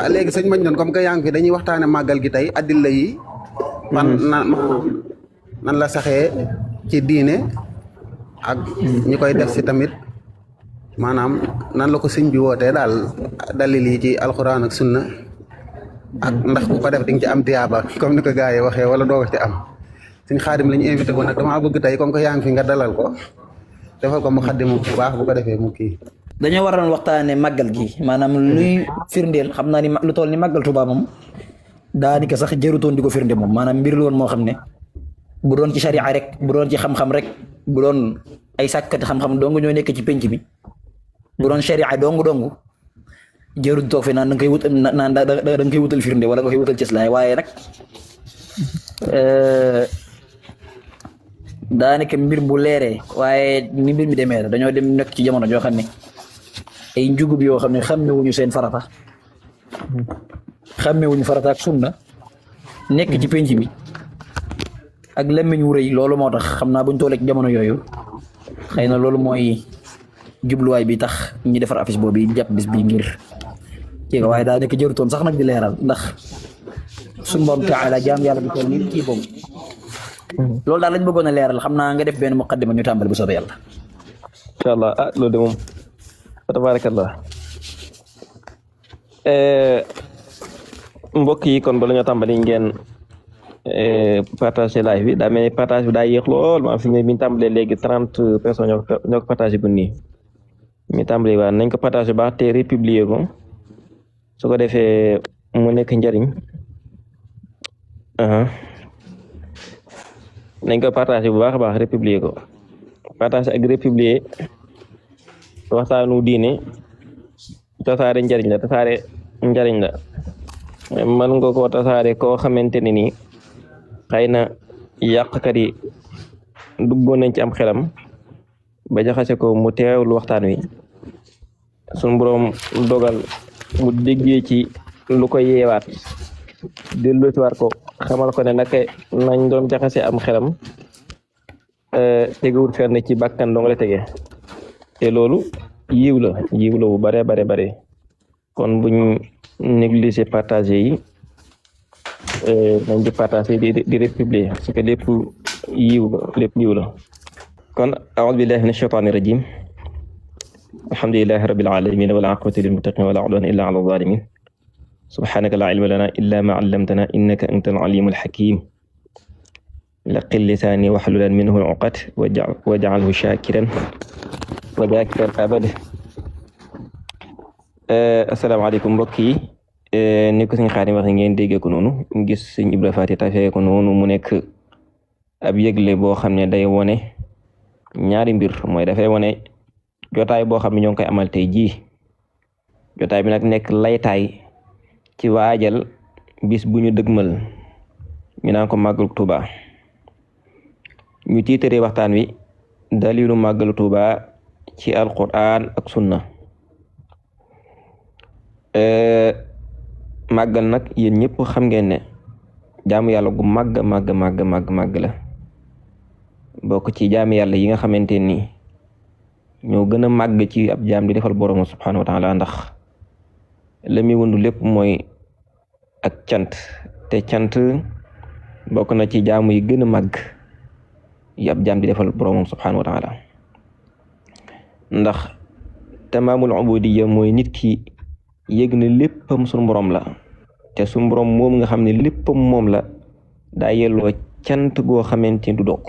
léegi sëñ mañ doon comme que yaa ngi fi dañuy waxtaane màggal gi tey addilla yi fan nan la saxee ci diine ak ñi koy def si tamit maanaam nan la ko sëñ bi wootee daal dalil yi ci alxuraan ak sunna ak ndax ku ko def di nga ci am tiyaaba comme ni ko gars yi waxee wala doo ko ci am sëñ Xaadim la ñu invité ko nag damaa bëgg tey comme que yaa ngi fi nga dalal ko defal ko mu xaddimu bu baax bu ko defee mu kii. dañoo waroon waxtaane màggal gi maanaam luy firndeel xam naa ni lu toll ni màggal Tuubaa moom daanaka sax jërutoon di ko firnde moom maanaam mbir la woon moo xam ne bu doon ci sharia rek bu doon ci xam-xam rek bu doon ay sàkkati xam-xam dong ñoo nekk ci penc bi bu doon sharia dong jërut toog fi naan da nga koy wut naan da nga koy wutal firnde wala nga koy wutal cëslaay waaye nag daanaka mbir bu leeree waaye ni mbir mi demee la dañoo dem nekk ci jamono joo xam ne ay njugub yoo xam ne xàmmewuñu seen farata xàmmewuñu farata ak sunna nekk ci penc bi ak lemmiñ wu rëy loolu moo tax xam naa buñ tollee ci jamono yooyu xëy na loolu mooy jubluwaay bi tax ñi defar affiche boobu yi jàpp bis bi ngir kii ko waaye daa nekk jërutoon sax nag di leeral ndax suñu borom taala jaam yàlla bi toll nii kii boobu loolu daal lañ bëggoon a leeral xam naa nga def benn muqaddima ñu tàmbali bu soobee yàlla. incha allah loolu de moom tabarakallah mbokk yi kon bala ñoo tàmbali ngeen partage live bi daa mel ni partage bi daa yéex lool maa fi ñu tàmbalee léegi 30 personnes ñoo ko partagé bu nii mi tàmbali waa nañ ko partagé baax te republier ko su ko defee mu nekk njariñ nañ ko partagé bu baax a baax republier ko partagé ak republier waxtaanu diine tasaare njariñ la tasaare njariñ la mën nga ko tasaare koo xamante ne nii xëy na yàqkat yi duggoon nañ ci am xelam ba jaxase ko mu teewlu waxtaan wi suñu boroom dogal mu déggee ci lu ko yeewaat delloosiwaat ko xamal ko ne naka nañ doon jaxase am xelam tegewul fenn ci bakkan dong la tege te loolu yiw la bu bare kon buñ négligé partagé yi nañ di partagé di republier parce que lépp yiw la kon a'uudu billahi minash shaytaanir rajiim alhamdulillahi rabbil aalamiin wal aaqibatu lil muttaqiin wa laa udwaana illaa alal zaalimiin subhaanaka laa ilma lanaa illaa maa 'allamtanaa innaka antal 'aliimul hakiim laqil lisaanii wahlulan minhu al-'uqad waj'alhu shaakiran wa zaakiran abadan. Asalaamaaleykum mbokk yi ni ko suñu Xaadim wax ngeen déggee ko noonu gis suñu Ibra Faty tafee ko noonu mu nekk ab yëgle boo xam ne day wone ñaari mbir mooy dafay wone jotaay boo xam ne ñoo ngi koy amal tey jii jotaay bi nag nekk laytaay ci waajal bis bu ñu dëgmal ñu naan ko màggalu Tuuba ñu tiitaree waxtaan wi dalilu màggalu Tuuba ci alquran ak sunna màggal nag yéen ñëpp xam ngeen ne jaamu yàlla gu màgg la bokk ci jaamu yàlla yi nga xamante ni ñoo gën a màgg ci ab jaam di defal borom subhanahu wa taala ndax la muy wundu lépp mooy ak cant te cant bokk na ci jaamu yi gën a màgg yi ab jaam di defal borom subhanahu wa taala ndax tamaamul ubudiyya mooy nit ki yëg ne léppam suñu borom la te suñu borom moom nga xam ne léppam moom la daa yelloo cant goo xamante du dokk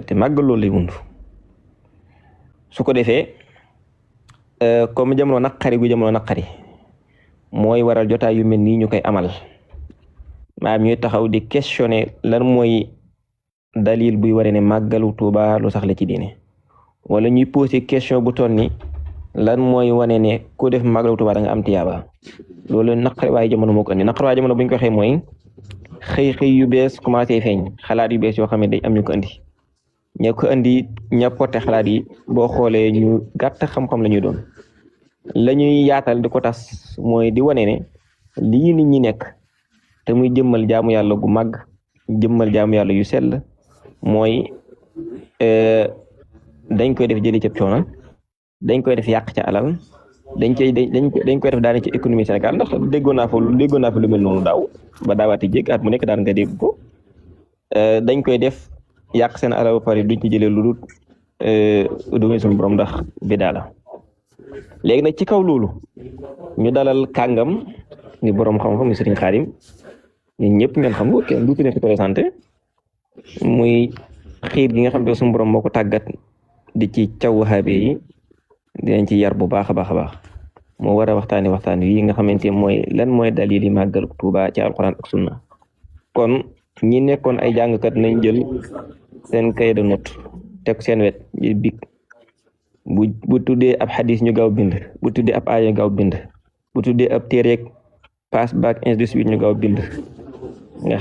te màggal loolu lay wund su ko defee comme jamono naqari mooy waral jotaay yu mel nii ñu koy amal maam ñuy taxaw di questionner lan mooy dalil buy ware ne màggalu Tuuba lu sax la ci diine wala ñuy poser question bu toll ni lan mooy wane ne ku def màggalu Tuuba da nga am tiyaaba loolu naqari waaye jamono moo ko andi naqari waaye jamono bu ñu ko waxee mooy xëy yu bees commencé feeñ xalaat yu bees yoo xam ne day am ñu ko andi ña ko andi ña porté xalaat yi boo xoolee ñu gàtt xam-xam la ñuy doon la ñuy yaatal di ko tas mooy di wane ne lii nit ñi nekk te muy jëmmal jaamu yàlla gu màgg jëmmal jaamu yàlla yu sell mooy dañ koy def jëli ca coono dañ koy def yàq ca alal dañ koy def daane ci économie Sénégal ndax déggoon naa fa lu mel noonu daaw ba daawaati jéeg at mu nekk daan nga dégg ko dañ koy def yàq seen alal ba pare duñ ci jëlee lu dul suñu borom ndax bidaa la léegi nag ci kaw loolu ñu dalal kàngam ni borom xam-xam muy Sëriñ Xaadim ñun ñëpp ngeen xam ko kenn du fi nekk présenté muy xiir gi nga xam ne suñu borom moo ko tàggat di ci caw waxaabe yi dinañ ci yar bu baax a baax a baax moo war a waxtaan yi nga xamante mooy lan mooy dalil yi màggal Tuuba ci alxuraan ak sunna kon ñi nekkoon ay jàngkat nañ jël seen cahier de note teg seen wet ji big bu tuddee ab xadis ñu gaaw bind bu tuddee ab aaya ñu gaaw bind bu tuddee ab téereeg pass back ainsi de suite ñu gaaw bind nga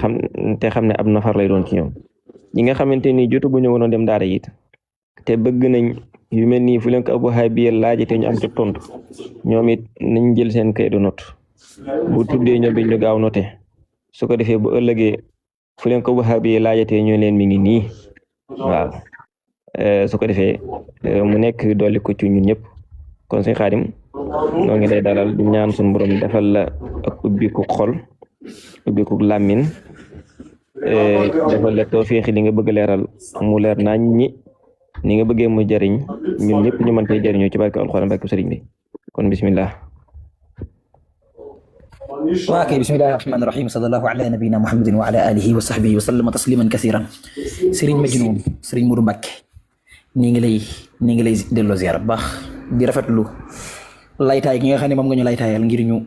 xam ne ab nafar lay doon ci ñoom ñi nga xamante ni jotu bu ñu woon dem daara it te bëgg nañ yu mel nii fu leen ko Abu Habib laaj te ñu am ci tontu ñoom it nañ jël seen cahier de note bu tuddee ñoom ñu gaaw noté su ko defee bu ëllëgee fu leen ko Abu Habib laajatee ñu leen mi ngi nii waaw su ko defee mu nekk dolli ko ci ñun ñëpp kon Sëriñ Xaadim noo ngi lay dalal di ñaan suñu borom defal la ak ubbiku xol ubbiku làmmin defal la tawfiix li nga bëgg leeral mu leer nañ ñi ni nga bëggee mu jariñ ñun ñëpp ñu mën koy jariñoo ci barke alxuraan barke sëriñ bi kon bismillah واكي بسم الله الرحمن الرحيم صلى الله على نبينا محمد وعلى اله وصحبه وسلم تسليما كثيرا سيرين مجنون سيرين مودou Mbacké ni ngi lay delo ziar bax di rafetlu laytaay gi nga xam ne moom nga ñu laytaayal ngir ñu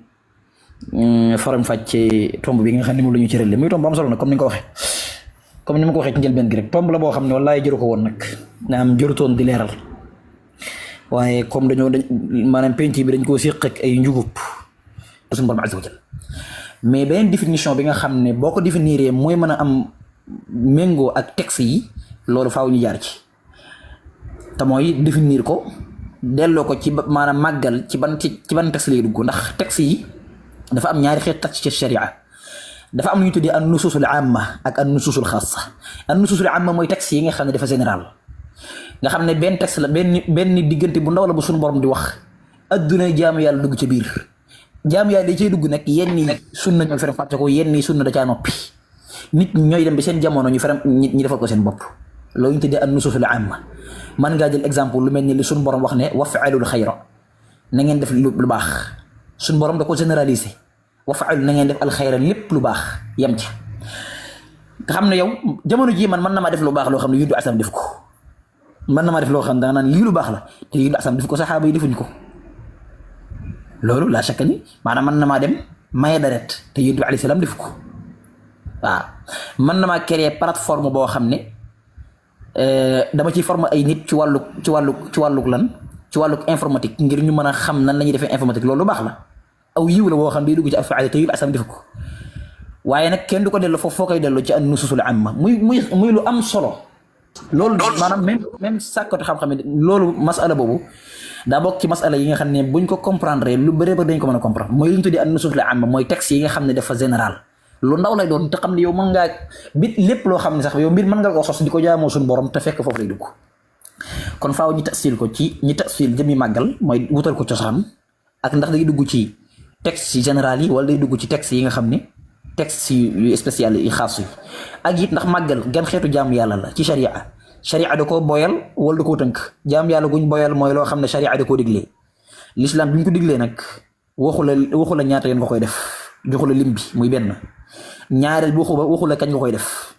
faram fàcce tomb bi nga xam ne moom la ñu cërale muy tomb am solo nag comme ni nga ko waxee comme ni ma ko waxee ci njëlbeen gi rek tomb la boo xam ne wallaay jëru ko woon nag naam jërutoon di leeral waaye comme maanaam penc bi dañ koo séq ak ay njugub suñu borom azza wa jal mais beneen définition bi nga xam ne boo ko définiree mooy mën a am méngoo ak texte yi loolu faaw ñu jaar ci te mooy définir ko delloo ko ci maanaam màggal ci ban texte lay dugg ndax texte yi dafa am ñaari xeet texte ci sharia dafa am lu ñu tuddee an nususul amma ak an nususul xaasa an nususul amma mooy texte yi nga xam ne dafa général nga xam ne benn texte la benn diggante bu ndaw la bu suñu borom di wax adduna jaamu yàlla dugg ci biir jaamu yàlla yi cay dugg nag yenn yi sunna ñooy feram fàtte ko yenn yi sunna da caa noppi nit ñooy dem bi seen jamono ñu feram ñi defal ko seen bopp loolu ñu tuddee an nususul amma man ngaa jël exemple lu mel ni li suñu borom wax ne waf'alul xayra na ngeen def lu baax suñu borom da ko généraliser waf'alu na ngeen def alxayra lépp lu baax yem ca nga xam ne yow jamono jii man mën na maa def lu baax loo xam ne yuddu asam def ko mën na maa def loo xam ne danga naan lii lu baax la te yuddu asam def ko saxaaba yi defuñ ko loolu laa shakka ni maanaam mën na maa dem maye deret te yuddu alayhi salaam def ko waaw mën na maa créer plateforme boo xam ne dama ciy former ay nit ci wàlluk informatique ngir ñu mën a xam nan la ñuy defee informatique loolu lu baax la aw yiw la boo xam ne day dugg ci alfaada te yuddu asam def ko waaye nag kenn du ko delloo foofu foo koy delloo ci an nususul amma muy lu am solo loolu maanaam même sàkkatu xam-xam loolu masala boobu daa bokk ci masala yi nga xam ne buñ ko comprendre lu bëree ba dañ ko mën a comprendre mooy li ñu tuddee an nususul amma mooy texte yi nga xam ne dafa général lu ndaw lay doon te xam ne yow mën ngaa bit lépp loo xam ne sax yow mbir mën nga ko sos di ko jaamoo suñu borom te fekk foofu lay dugg kon faaw ñu tasil ko ci ñi tasil jëmi màggal mooy wutal ko cosaan ak ndax day dugg ci texte yi général yi wala day dugg ci texte yi nga xam ne texte yu spécial yi xaas yi ak it ndax màggal gan xeetu jaamu yàlla la ci sharia da koo boyal wala da koo tënk jaamu yàlla guñ boyal mooy loo xam ne sharia da koo diglee l'islam bi ñu ko diglee nag waxu la ñaata yoon nga koy def joxu la lim bi muy benn ñaareel bi waxu la kañ nga koy def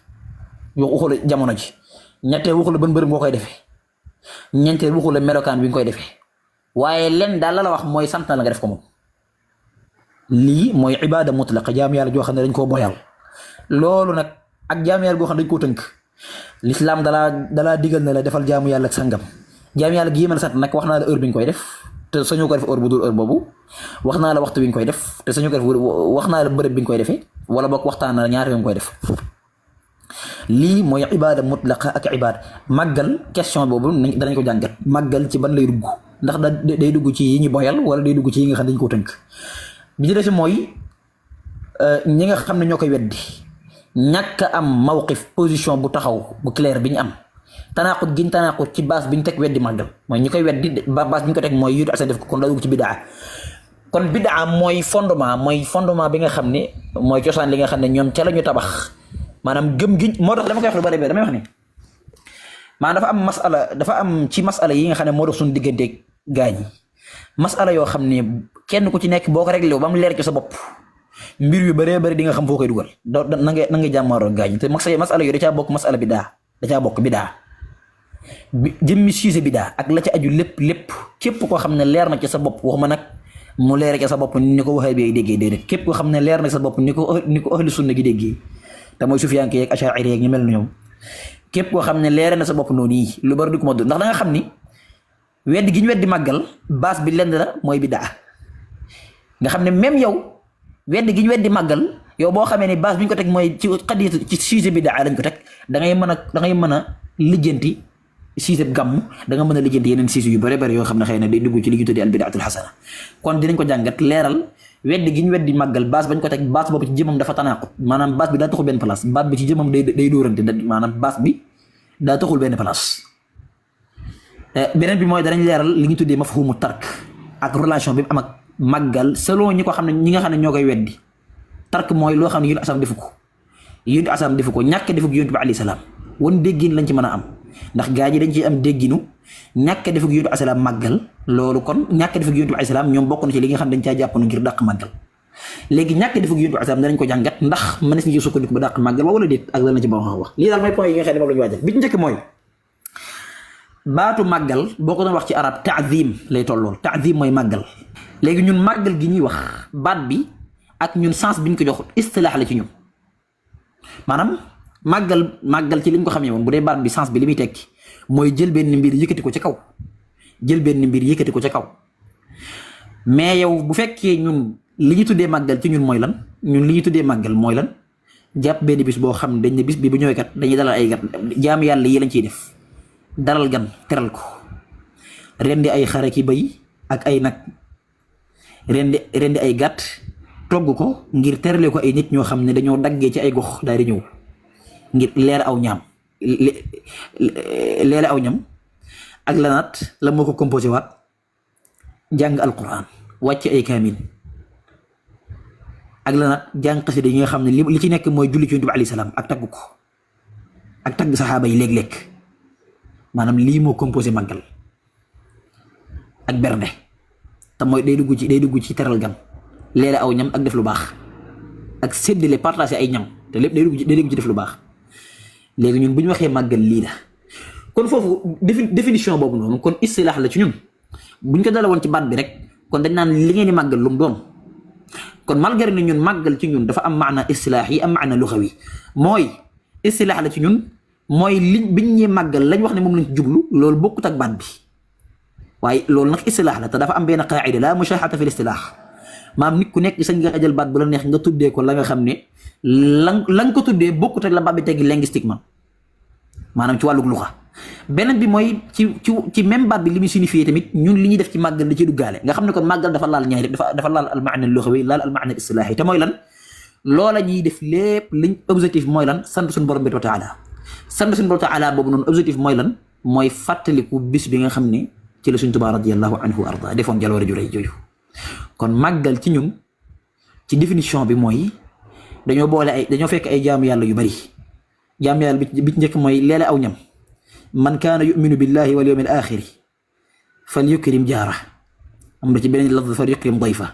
waxu la jamono ji ñetteel waxu la ban bërëb nga koy defee ñeenteel waxu la melokaan bi nga koy defee waaye len daal la wax mooy sant na la nga def ko moom lii mooy ibaada mutlaqa jaam yàlla joo xam ne dañ koo boyal loolu nag ak jaam yàlla goo xam ne dañ koo tënk l'islam dalaa digal na la defal jaamu yàlla ak sangam jaam yàlla gi ma la sant nag wax naa la heure bi nga koy def te sañoo ko def heure bu dul heure boobu wax naa la waxtu bi nga koy def te sañoo ko def wax naa la bërëb bi nga koy defee wala boog waxtaan na la ñaata nga koy def lii mooy ibaada mutlaqa ak ibaada màggal question boobu danañ ko jàngat màggal ci ban lay dugg ndax day dugg ci yi ñu boyal wala day dugg ci yi nga xam ne dañ koo tënk bi ci des mooy ñi nga xam ne ñoo koy weddi ñàkk am mawqif position bu taxaw bu clair bi ñu am tanaqut giñ tanaqut ci base bi ñu teg weddi màggal mooy ñi koy weddi base bi ñu ko teg mooy yuutu asan def ko kon daa dugg ci bidaa kon bidaa mooy fondement bi nga xam ne mooy cosaan li nga xam ne ñoom ca la ñu tabax maanaam gëm gi moo tax dama koy wax lu bari bi damay wax ne maanaam dafa am ci masala yi nga xam ne moo dox suñu digganteeg gaañ yi masala yoo xam ne kenn ku ci nekk boo ko réglé ba mu leer ci sa bopp mbir yu bëree bëri di nga xam foo koy dugal na nga jàmmaaroo gaañ te masala yooyu da caa bokk masala bidaa da caa bokk bidaa jëmmi sujet bidaa ak la ca aju lépp képp koo xam ne leer na ci sa bopp waxuma nag mu leer ci sa bopp ni ko waxee bi déggee déedéet képp koo xam ne leer na ci sa bopp ni ko ahlu sunna gi déggee te mooy sufiyanke yeeg asha'iri yeeg ñu mel na ñoom képp koo xam ne leer na sa bopp noonu yi lu bari du ko ma ndax da nga xam ni weddi gi ñu weddi màggal base bi lenn la mooy bidaa nga xam ne même yow weddi gi ñu weddi màggal yow boo xamee ne base bi ñu ko teg mooy ci xadiyatu ci sujet bidaa lañ ko teg da ngay mën a lijjanti sujet gàmm da nga mën a lijjanti yeneen sujet yu bëri bëri yoo xam ne xëy na day dugg ci li ñu tuddee al bidaatul xasana kon dinañ ko jàngat leeral weddi gi ñu weddi màggal base bañ ko teg base boobu ci jëmam dafa tanaqut maanaam base bi daa taxul benn place base bi ci jëmam day dóorante maanaam base bi daa taxul benn place beneen bi mooy danañ leeral li ñu tuddee mafhumu tark ak relation bi mu am ak màggal selon ñi nga xam ne ñoo koy weddi tark mooy loo xam ne yonent asam defu ko ñàkk defu ko yonent bi alayhi salaam wan déggin lañ ci mën a am ndax gaa ñi dañ ci am dégginu ñàkk defu ko yonent bi alayhi salaam màggal loolu kon ñàkk defu ko yonent bi alayhi salaam ñoom bokk na ci li nga xam ne dañ caa jàppanu ngir dàq màggal léegi ñàkk defu ko yonent bi alayhi salaam danañ ko jàngat ndax mënees na ci sukkandiku ba dàq màggal wala déet ak lan la ci ba wax lii daal mooy point yi nga xam ne moom la ñu waajal bi ci njëkk mooy baatu màggal boo ko doon wax ci arab ta'zim lay tollool ta'zim mooy màggal léegi ñun màggal gi ñuy wax baat bi ak ñun sens bi ñu ko jox istilaax la ci ñun maanaam màggal ci li ñu ko xamee woon bu dee baat bi sens bi li muy tekki mooy jël benn mbir yëkkati ko ci kaw mais yow bu fekkee ñun li ñu tuddee màggal ci ñun mooy lan jàpp benn bis boo xam ne dañ ne bis bi bu ñëwee kat dañuy dalal ay gat jaam yàlla yi lañ ciy def dalal gan teral ko rendi ay xare ki bëy ak ay nag rendi ay gàtt togg ko ngir terale ko ay nit ñoo xam ne dañoo daggee ci ay gox daal di ñëw ngir leer aw ñam ak lanaat la moo ko composé waat jàng alquran wàcc ay kaamil ak lanaat jàng xasida yi nga xam ne li ci nekk mooy julli ci yonent bi alayhi salaam ak tagg ko ak tagg saxaaba yi léeg-léeg maanaam lii moo composé màggal ak bernde te mooy day dugg ci teral gan leele aw ñam ak def lu baax ak séddale partager ay ñam te lépp day dugg ci def lu baax léegi ñun bu ñu waxee màggal lii la kon foofu définition boobu noonu kon istilaax la ci ñun bu ñu ko dala woon ci baat bi rek kon dañ naan li ngeen di màggal lu mu doon kon malgré ne ñun màggal ci ñun dafa am maana istilaax yi am maana luxawi mooy istilaax la ci ñun mooy biñ ñee màggal lañ wax ne moom lañ ci jublu loolu bokkut ak baat bi waaye loolu nag istilaax la te dafa am benn qaacida la mushaaxata fi istilaax maam nit ku nekk sañ nga jël baat bu la neex nga tuddee ko la nga xam ne la nga ko tuddee bokkut ak la baat bi teggi linguistiquement maanaam ci wàllug luxa beneen bi mooy ci même baat bi li muy signifié tamit ñun li ñuy def ci màggal da ci duggaale nga xam ne kon màggal dafa laal ñaari dafa laal al maana luxawi laal al maana istilaahi te mooy lan loola ñuy def lépp liñ objectif mooy lan sant suñu borom bi wa taala sant suñu borom taala boobu noonu objectif mooy lan mooy fàttaliku bis bi nga xam ne ci la suñ Tuubaa radiyallahu anhu arda defoon jaloore ju rëy jooju kon màggal ci ñun ci définition bi mooy dañoo fekk ay jaamu yàlla yu bari jaamu yàlla bi ci njëkk mooy leele aw ñam man kaana yuminu billahi wal yawmil axiri fal yukrim jaara am na ci beneen lafz fal yukrim dayfa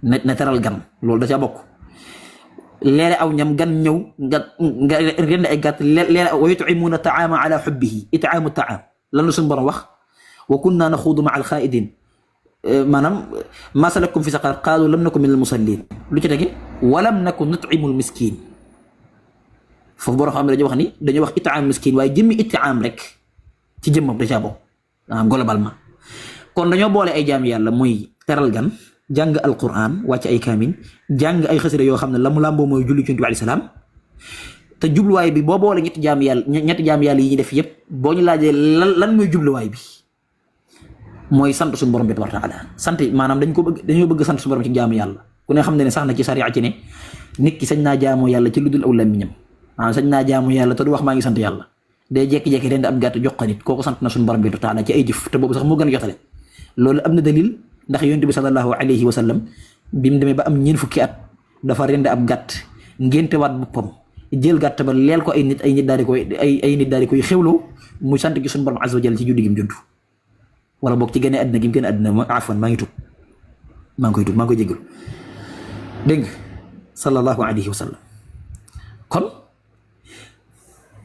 na teral gan loolu da caa bokk leele aw ñam gan ñëw nga rend ay gàtt leele wa yut'imuuna taama ala xubbihi itaamu taam lan la suñu borom wax wa kunna naxuudu maa alxaaidin maanaam maa salakkum fi saqar qaalu lam naku min almusallin lu ci tege walam naku nut'imu almiskin foofu borom xam ne dañuy wax itaam miskin waaye jëmmi itaam rek ci jëmmam da caa bokk globalement kon dañoo boole ay jaam yàlla muy teral gan jàng alquran wàcc ay kaamin jàng ay xasida yoo xam ne la mu làmboo mooy julli ci Yonent bi alayhi salaam te jubluwaay bi boo boole ñetti jaam yàlla yi ñu def yëpp boo ñu laajee lan mooy jubluwaay bi mooy sant suñu borom bi tabaaraka wa taala sant maanaam dañoo bëgg sant suñu borom ci jaamu yàlla ku ne xam ne sax na ci sariya ci ne nit ki sañ naa jaamoo yàlla ci lu dul aw làmmiñam sañ naa jaamu yàlla te du wax maa ngi sant yàlla day jekki-jekki rendi ab gàtt jox ko nit kooku sant na suñu borom bi taala ci ay jëf te boobu sax moo gën a jotale loolu am na dalil ndax yonent bi sallallahu alayhi wa sallam bi mu demee ba am ñeent fukki at dafa rendi ab gàtt ngéntewaat boppam jël gàtt ba leel ko ay nit daal di koy ay nit daal di koy xewloo mu sant gi suñu borom azza wa jalla ci juddi gi mu judd wala boog ci gën a àddina gi mu gën a àddina ma afwan maa ngi koy jégalu dégg nga sallallahu alayhi wa sallam kon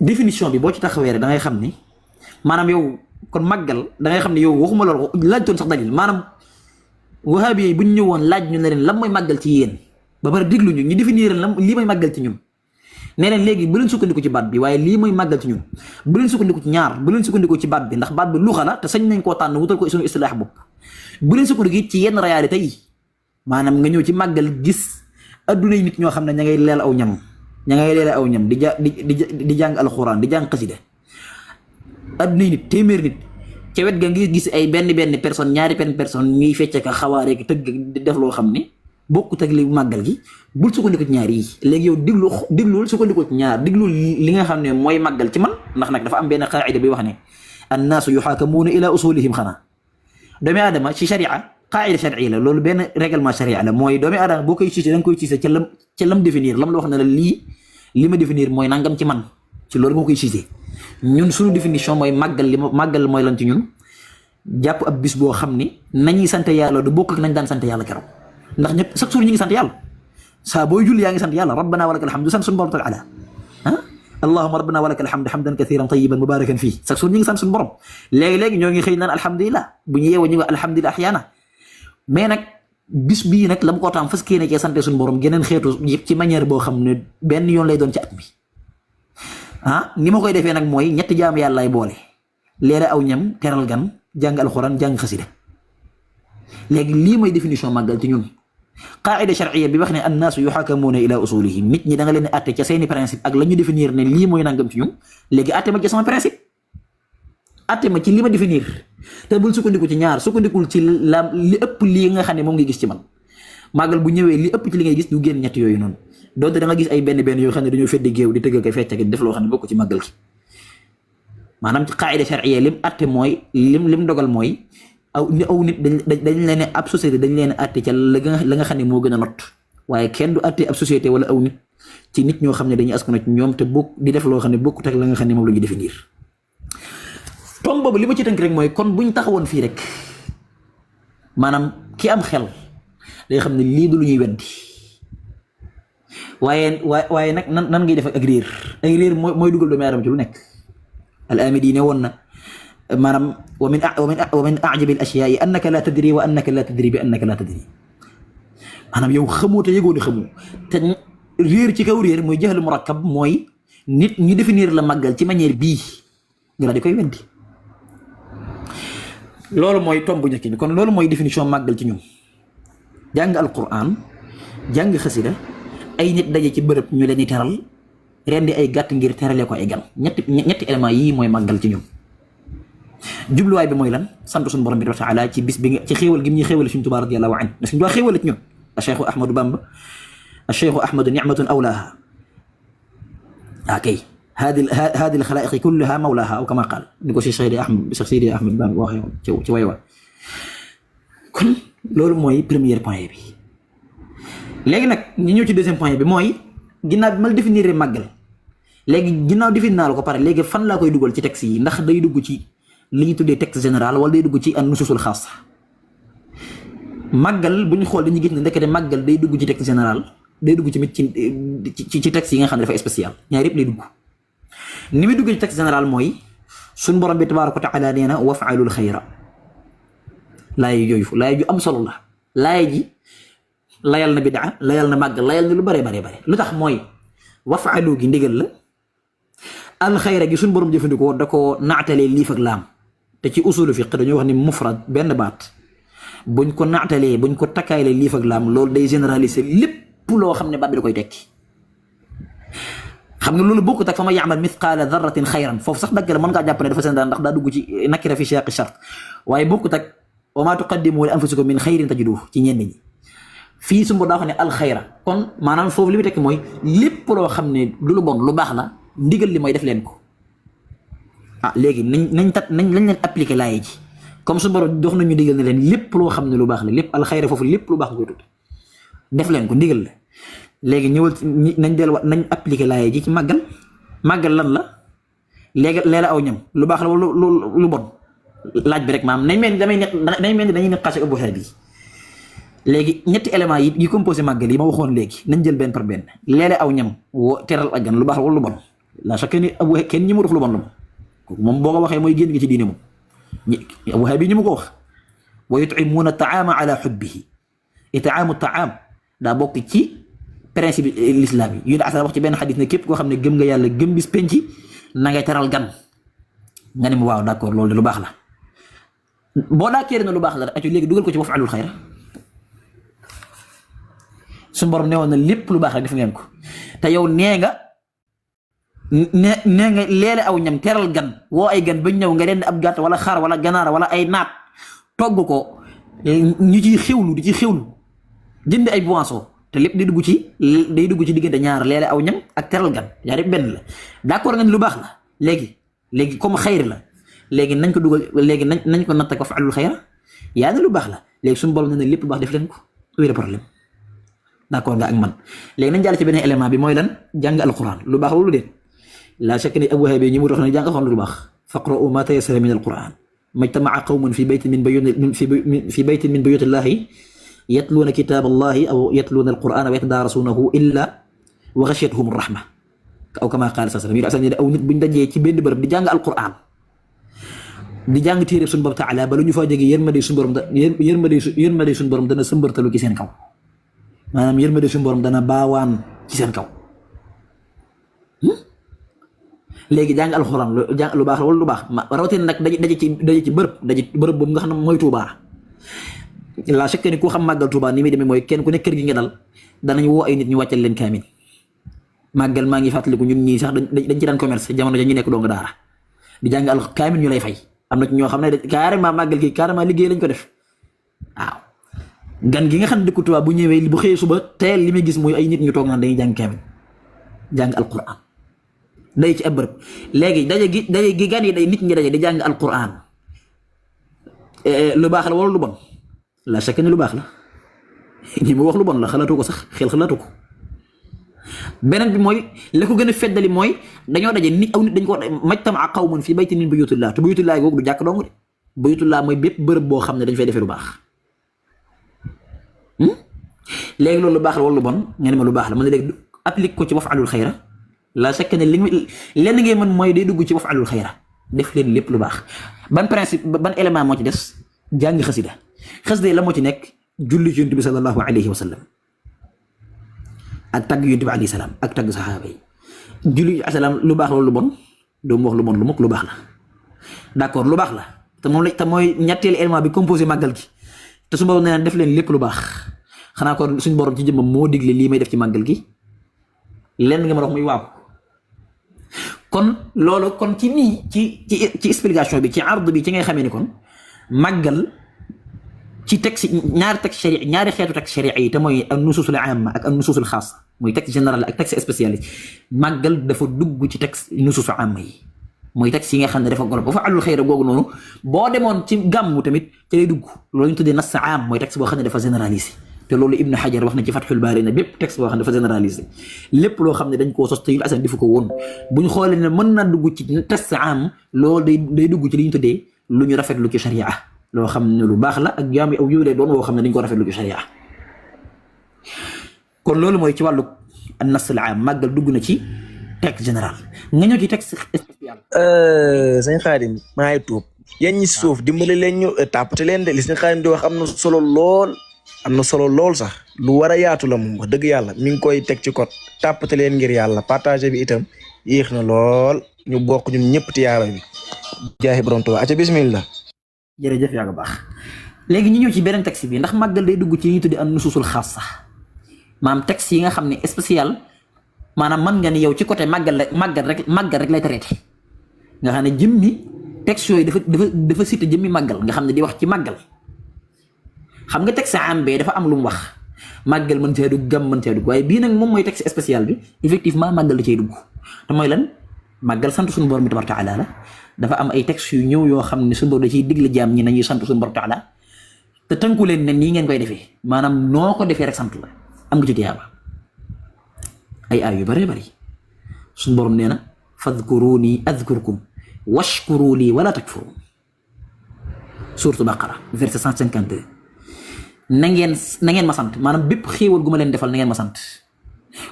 définition bi boo ci taxawee rek da ngay xam ni maanaam yow kon màggal da ngay xam ne yow waxuma loolu laajtoon sax dalil maanaam wahabi yi bu ñu ñëwoon laaj ñu ne leen lan mooy màggal ci yéen ba pare déglu ñu définir lan lii mooy màggal ci ñun nee leen léegi bu leen sukkandiku ci baat bi waaye lii mooy màggal ci ñun bu leen sukkandiku ci ñaar bu leen sukkandiku ci baat bi ndax baat bi luxa la te sañ nañ koo tànn wutal ko suñu istilaax bopp bu leen sukkandiku ci yenn réalité yi maanaam nga ñëw ci màggal gis adduna yi nit ñoo xam ne ña ngay leel aw ñam di jàng alxuraan di jàng xasida adduna yi nit téeméer nit ca wet ga ngi gis ay benn personne ñaari personne ñuy fecce ka xawaare ki tëgg di def loo xam ne bokkut ak li màggal gi bul sukkandiku ci ñaar yi léegi yow diglul sukkandiku ci ñaar diglul li nga xam ne mooy màggal ci man ndax nag dafa am benn qaida bi wax ne annaasu yuxaakamuuna ila usulihim xanaa doomi aadama ci sharia qaida sharia la loolu benn règlement sharia la mooy doomi aadama boo koy siise da nga koy siise ca lam définir lam la wax ne la li ma définir mooy nangam ci man ci loolu moo koy siise ñun suñu définition mooy màggal mooy lan ci ñun jàpp ab bis boo xam ni nañuy sant yàlla du bokk ak nañ daan sant yàlla keroog ndax ñëpp chaque jour ñu ngi sant yàlla saa booy julli yaa ngi sant yàlla rabbana walakal hamdu sant suñu borom taala allahumma rabbana walakal hamdu hamdan kathiran tayyiban mubarakan fii chaque jour ñu ngi sant suñu borom léegi ñoo ngi xëy naan alhamdulilah bu ñu yeewoo ñu ngi alhamdulilah axyaana mais nag bis bii nag la mu ko taam fas kéene cee sante suñu borom geneen xeetu ci manière boo xam ne benn yoon lay doon ci at mi ni ma koy defee nag mooy ñetti jaam yàlla lay boole leera aw ñam teral gan jàng alxuraan jàng xasida léegi lii mooy définition màggal ci ñun qaida shar'iyya bi wax ne annaasu yuhakamuuna ila usulihim nit ñi da nga leen atte ca seeni principe ak la ñu définir ne lii mooy nangam ci ñun léegi atte ma ci sama principe atte ma ci li ma définir te bul sukkandiku ci ñaar sukkandikul ci li ëpp lii nga xam ne moom ngay gis ci man màggal bu ñëwee li ëpp ci li ngay gis du génn ñett yooyu noonu donte da nga gis ay benn yoo xam ne dañoo feddi géew di tëgg ak fecc ak def loo xam ne bokk ci màggal gi maanaam ci qaida shar'iyya lim atte mooy lim dogal mooy aw nit dañ leen ab société dañ leen atte ca la nga xam ne moo gën a not waaye kenn du atte ab société wala aw nit ci nit ñoo xam ne dañuy askano ci ñoom te bokk di def loo xam ne bokkut ak la nga xam ne moom la ñu définir tom boobu li ma ci tënk rek mooy kon buñ taxawoon fii rek maanaam ki am xel day xam ne lii du lu ñuy weddi waaye nag nan ngay def ak réer mooy dugal doomu aadama ci lu nekk al amidi ne woon na maanaam wa min ajabi al ashyaai annaka la tadri wa annaka la tadri bi annaka la tadri maanaam yow xamoo te yëgoo ne xamoo te réer ci kaw réer mooy jaxlu murakkab mooy nit ñu définir la màggal ci manière bii nga di koy weddi loolu mooy tomb bu njëkk bi kon loolu mooy définition màggal ci ñun jàng alquran jàng xasida ay nit daje ci bërëb ñu leen di teral rendi ay gàtt ngir terale ko ay gan ñetti éléments yii mooy màggal ci ñun jubluwaay bi mooy lan sant suñu borom bi taala ci bis bi ci xéewal gi ñuy xéewal suñu Tuubaa radiyallahu anhu suñu Tuubaa xéewal ci ñun Cheikhu Ahmadou Bamba Cheikhu Ahmadu nicmatun awlaaha kay hadi alxalaiqi kulluha mawlaaha aw kama qaal ni ko Cheikh Seydi Ahmad Bamba waxee ci way wa kon loolu mooy premier point bi léegi nag ñu ñëw ci deuxième point bi mooy ginnaaw bi ma la définir màggal léegi ginnaaw définir naa la ko pare léegi fan laa koy dugal ci texte yi ndax day dugg ci li ñu tuddee texte général wala day dugg ci an nususul xaasa màggal bu ñu xool dañuy gis ne ndekete màggal day dugg ci texte général day dugg tamit ci texte yi nga xam ne dafa spécial ñaar yëpp lay dugg ni muy dugg ci texte général mooy suñ borom bi tabaaraka wa taala nee na wafaalul xayra laay yooyu laay ju am solo la laay ji layal na bidaa layal na màggal layal na lu bare lu tax mooy wafaalu gi ndigal la alxayra gi suñ borom jëfandikoo da ko naatalee liif ak laam te ci usulu fiq dañoo wax ni mufrad benn baat buñ ko naatalee buñ ko takkaayle liif ak laam loolu day généraliser lépp loo xam ne baat bi da koy tekki xam nga loolu bokkut ak fa ma yaamal mithqaala darratin xayran foofu sax dagg la mën ngaa jàpp ne dafa général ndax daa dugg ci nakira fi siyaaqi shart waaye bokkut ak wa maa tuqaddimu li anfusikum min xayrin tajiduhu ci ñenn ñi fii su daa wax ne alxayra kon maanaam foofu li muy tekki mooy lépp loo xam ne du lu bon lu baax la ndigal li mooy def leen ko léegi nañ leen appliqué laay ji comme su borom dox nañu digal ne leen lépp loo xam ne lu baax la lépp alxayra foofu lépp lu baax nga koy tudd def leen ko ndigal la léegi ñëwal nañ delluwaat nañ appliqué laay ji ci màggal lan la léegi leela aw ñam lu baax la wala lu bon laaj bi rek maam nañ mel ni dañuy ne xase Abu Haabi léegi ñetti éléments yi composé màggal yi ma waxoon léegi nañ jël benn par benn leele aw ñam teral ak gan lu baax la wala lu bon la chaque ni abu kenn ñi mu def lu bon la moom boo ko waxee mooy génn gi ci diine moom Abu Haabi ñi mu ko wax wa yut'imuuna taama ala xubbihi itaamu taam daa bokk ci principe l'islam yi yu ne wax ci benn xadis ne képp koo xam ne gëm nga yàlla gëm bis penc na ngay teral gan nga ne ma waaw d'accord loolu de lu baax la boo daa kéeri na lu baax la rek léegi dugal ko ci waf'alul xayra suñu borom newoon na lépp lu baax rek def ngeen ko te yow nee nga leele aw ñam teral gan woo ay gan ba ñëw nga rend ab gàtt wala xar wala ganaara wala ay naat togg ko ñu ciy xewlu di ci xewlu jënd ay boisson te lépp day dugg ci diggante ñaar leele aw ñam ak teral gan yaa rek benn la d'accord nga ni lu baax la léegi comme xayr la léegi nañ ko dugal léegi nañ ko natt ko fa'alul xayra yaa ne lu baax la léegi suñu borom ne na lépp lu baax def leen ko wéy problème d'accord nga ak man léegi nañ jàll ci beneen élément bi mooy lan jàng alquran lu baax loolu de la shakka ni Abu Haabi ñi mu tax ne jàng alquran lu baax faqra'u ma tayassara min alquran majtama'a qawmun fi baytin min buyutillahi yatluuna kitaab allahi aw yatluuna alqur'ana wa yatadaarasuunahu illa wa ghashiyatuhum rahma aw kama qaala sallallahu alayhi wa sallam aw nit buñ dajee ci benn bërëb di jàng alqur'an di jàng téere suñu borom taala ba lu ñu faa jógee yërmande suñu borom dana sëmbartalu ci seen kaw maanaam yërmande suñu borom dana baawaan ci seen kaw léegi jàng alxuraan lu baax la wala lu baax rawatina nag daje ci bërëb boobu nga xam ne mooy Tuubaa la chaque ni ku xam màggal Tuubaa ni muy demee mooy kenn ku nekk kër gi nga dal danañ woo ay nit ñu wàccal leen kaamil màggal maa ngi fàttaliku ñun ñii sax dañ ci daan commerce jamono ja ñu nekk doonga daara di jàng kaamil ñu lay fay am na ci ñoo xam ne carrément màggal gi carrément liggéey lañ ko def waaw gan gi nga xam ne dëkku Tuubaa bu ñëwee bu xëyee suba teel li muy gis mooy ay nit ñu toog naan dañuy jàng kaamil jàng alquran day ci ab bërëb léegi daje gi gan yi day nit ñi daje di jàng alquran lu baax la wala lu bon la chaque ni lu baax la ñi mu wax lu bon la xalaatu ko sax xel xalaatu ko beneen bi mooy la ko gën a feddali mooy dañoo daje nit aw nit dañ ko majtama'a qawmun fi baytin min buyutillah te buyutillah googu du jàkk dong de buyutillah mooy bépp bërëb boo xam ne dañ fay defee lu baax léegi loolu lu baax la wala lu bon nga ne ma lu baax la man léegi applique ko ci waf'alul xayra la chaque ne lenn ngay mën mooy day dugg ci waf'alul xayra def leen lépp lu baax ban principe ban élément moo ci des jàng xasida la moo ci nekk julli ci yonent bi sallallahu alayhi wa sallam ak tagg yonent bi alayhi salaam ak tagg saxaaba yi julli ci salaam lu baax loolu lu bon doomu wax lu bon lu mukk lu baax la d'accord lu baax la te mooy ñetteelu élément bi composé màggal gi te su borom nee def leen lépp lu baax xanaa kon suñu borom ci jëmmam moo digle lii may def ci màggal gi lenn nga ma wax muy waaw kon loolu kon ci nii ci explication bi ci ard bi ci ngay xamee ni kon màggal ci texte ñaari xeetu texte sharia yi te mooy an nususul amma ak an nususul xaasa mooy texte général ak texte spécial yi màggal dafa dugg ci texte nususul amma yi mooy texte yi nga xam ne dafa golob ba fa alul xëyra googu noonu boo demoon ci gàmmu tamit ci lay dugg loolu ñu tuddee nas am mooy texte boo xam ne dafa généralisé te loolu Ibn Hajar wax na ci Fathul Baari na bépp texte boo xam ne dafa généralisé lépp loo xam ne dañ koo sos te yu asan di fu ko woon bu ñu xoolee ne mën na dugg ci texte am loolu day dugg ci li ñu tuddee lu ñu rafetlu ci sharia loo xam ne lu baax la ak jaam yi aw yiw lay doon woo xam ne dañ ko rafetlu ci sharia kon loolu mooy ci wàllu an-nas al-aam màggal dugg na ci texte général nga ñëw ci texte spécial. sëñ Xaadim maa ngi tuub yéen ñi suuf dimbali leen ñu tàppate leen de li sëñ Xaadim di wax am na solo lool sax lu war a yaatu la moom wax dëgg yàlla mi ngi koy teg ci code tàppate leen ngir yàlla partage bi itam yéex na lool ñu bokk ñun ñëpp tiyaara bi jaahi borom Tuubaa aca bismillah. jërëjëf yaa ngi baax léegi ñu ñëw ci beneen texte bi ndax màggal day dugg ci li ñu tuddee an nususul xaasa maanaam texte yi nga xam ne spécial maanaam mën nga ni yow ci côté màggal rek lay traité nga xam ne jëmmi texte yooyu dafa cité jëmmi màggal nga xam ne di wax ci màggal xam nga texte am bee dafa am lu mu wax màggal mën cee dugg gam mën cee dugg waaye bii nag moom mooy texte spécial bi effectivement màggal da cay dugg te mooy lan màggal sant suñu borom bi tabaaraka taala la dafa am ay textes yu ñëw yoo xam ne suñu borom da ciy digle jaam ñi nañuy sant suñu borom taala te tënku leen ne nii ngeen koy defee maanaam noo ko defee rek sant la am nga ci tiyaaba ay aay yu bëree bëri suñu borom nee na fadkuruni adkurkum washkuru lii wala takfurun suuratu Baqara verset 152 na ngeen ma sant maanaam bépp xéewal gu ma leen defal na ngeen ma sant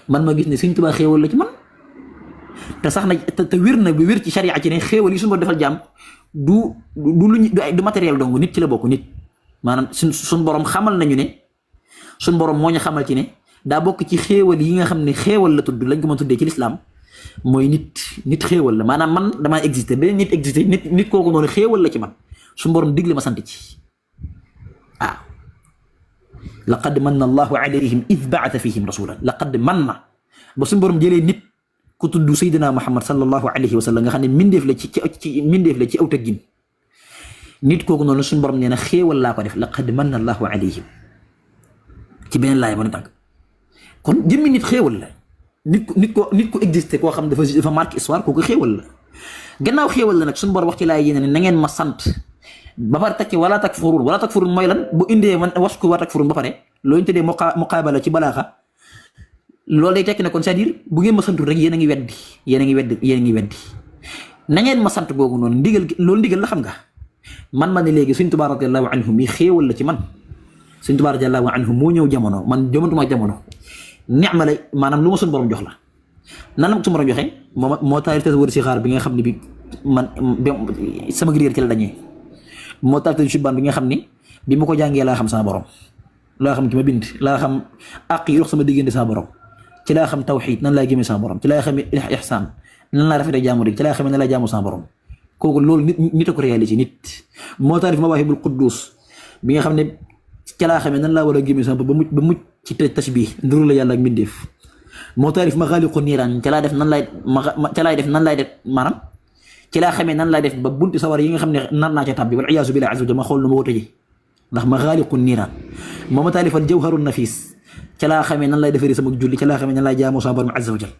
man ma gis ne Sëriñ Tuubaa xéewal la ci man te sax na te wér na bi wér ci sharia ci ne xéewal yi suñu borom defal jàmm du matériel dong nit ci la bokk nit maanaam suñ borom xamal nañu ne suñ borom moo ñu xamal ci ne daa bokk ci xéewal yi nga xam ne xéewal la tudd lañ ko mën tuddee ci lislaam mooy nit xéewal la maanaam man damaa exister beneen nit exister nit kooku noonu xéewal la ci man suñ borom digle ma sant ci waaw laqad manna allahu alayhim id baata fihim rasulan laqad manna ba suñ borom jëlee nit ku tudd sayyidina Muhammad sallallahu alayhi wa sallam nga xam ne mindeef la ci aw tëggin nit kooku noonu suñu borom nee na xéewal laa ko def laqad manna allahu alayhim ci beneen laay mën a tàgg kon jëmmi nit xéewal la nit ko existé koo xam dafa marqué histoire kooku xéewal la gannaaw xéewal la nag suñu borom wax ci laay yéene ne na ngeen ma sant ba pare tekki wala takfurun mooy lan bu indee man wasku wa takfurun ba pare loolu ñu tuddee muqaabala ci balaaxa loolu day tekki ne kon c'est-à-dire bu ngeen ma santul rek yéen a ngi weddi na ngeen ma sant googu noonu ndigal la xam nga man ma ne léegi Sëriñ Tuubaa radiyallahu anhu mi xéewal la ci man Sëriñ Tuubaa radiyallahu anhu moo ñëw jamono man jomantuma jamono neexma la maanaam lu ma suñu borom jox la nan la ma suñu borom joxe moo taalif tasawur si xaar bi nga xam ne bi man sama réer ci la dañee moo taalif subaan bi nga xam ni bi ma ko jàngee laa xam sama borom laa xam ki ma bind laa xam àq yi dox sama diggante sama borom ci laa xam tawxiid nan laa gëmee sama borom ci laa xam ihsaan nan laa rafetee jaamu rek ci laa xam nan laa jaamu sama borom kooku loolu nit a ko réalisé nit moo taalif mawaahibul quddus bi nga xam ne ci laa xamee nan laa war a gëmee sama borom ba mucc ci tashbih nduru la yàlla ak mbindeef moo taalif maxaaliqu niiraan ci laa def nan laay def maanaam ci laa xamee nan laay def ba bunti sawar yi nga xam ne nan naa ca tàbbi wal iyaazu billaah azza wa jalla ma xool nu ma ko tëjee ndax maxaaliqu niiraan moo ma taalifal jawharu nafis ci laa xamee nan lay defaree sama julli ci laa xamee nan laay jaamoo sama borom azza wa jalla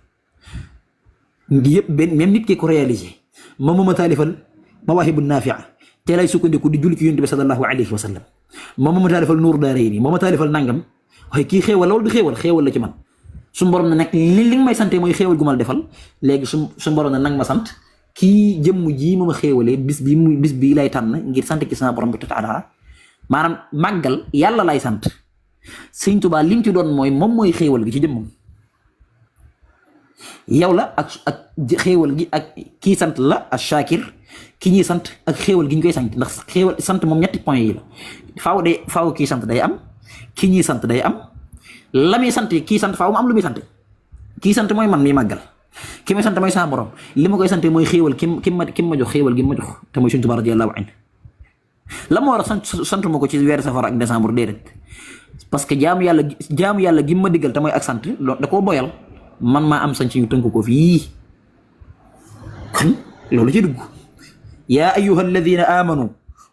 yëpp benn même nit ki ko réalisé moom ma taalifal mawaahibu naafia te lay sukkandiku di julli ci yonent bi sallallahu alayhi wa sallam moom ma taalifal nuur daarayni moom ma taalifal nangam waaye kii xéewal la wala du xéewal la ci man suñu borom ne nag li nga may sante mooy xéewal gu ma la defal léegi suñu borom ne nag ma sant kii jëmm ji ma xéewalee bis bii lay tànn ngir sant ci sama borom bi taala maanaam màggal yàlla lay sant Sëriñ Tuubaa lim ci doon moom mooy xéewal gi ci jëmmam yow la ak xéewal gi ak kii sant la ak Shakir ki ñuy sant ak xéewal gi ñu koy sant ndax xéewal sant moom ñetti point yi la faaw kii sant day am ki ñuy sant day am la muy sant kii sant faaw mu am lu muy sant kii sant mooy man mi màggal ki may sant mooy sama borom li ma koy sant mooy xéewal ki ma jox xéewal gi ma jox te mooy Sëriñ Tuubaa radiyallahu anhu la ma war a sant ma ko ci weeru safar ak décembre déedéet parce que jaamu yàlla gi ma diggal te mooy ak sant da koo boyal man maa am sanc yu tënk ko fii kon loolu ci dugg yaa ayyuha alladina amanu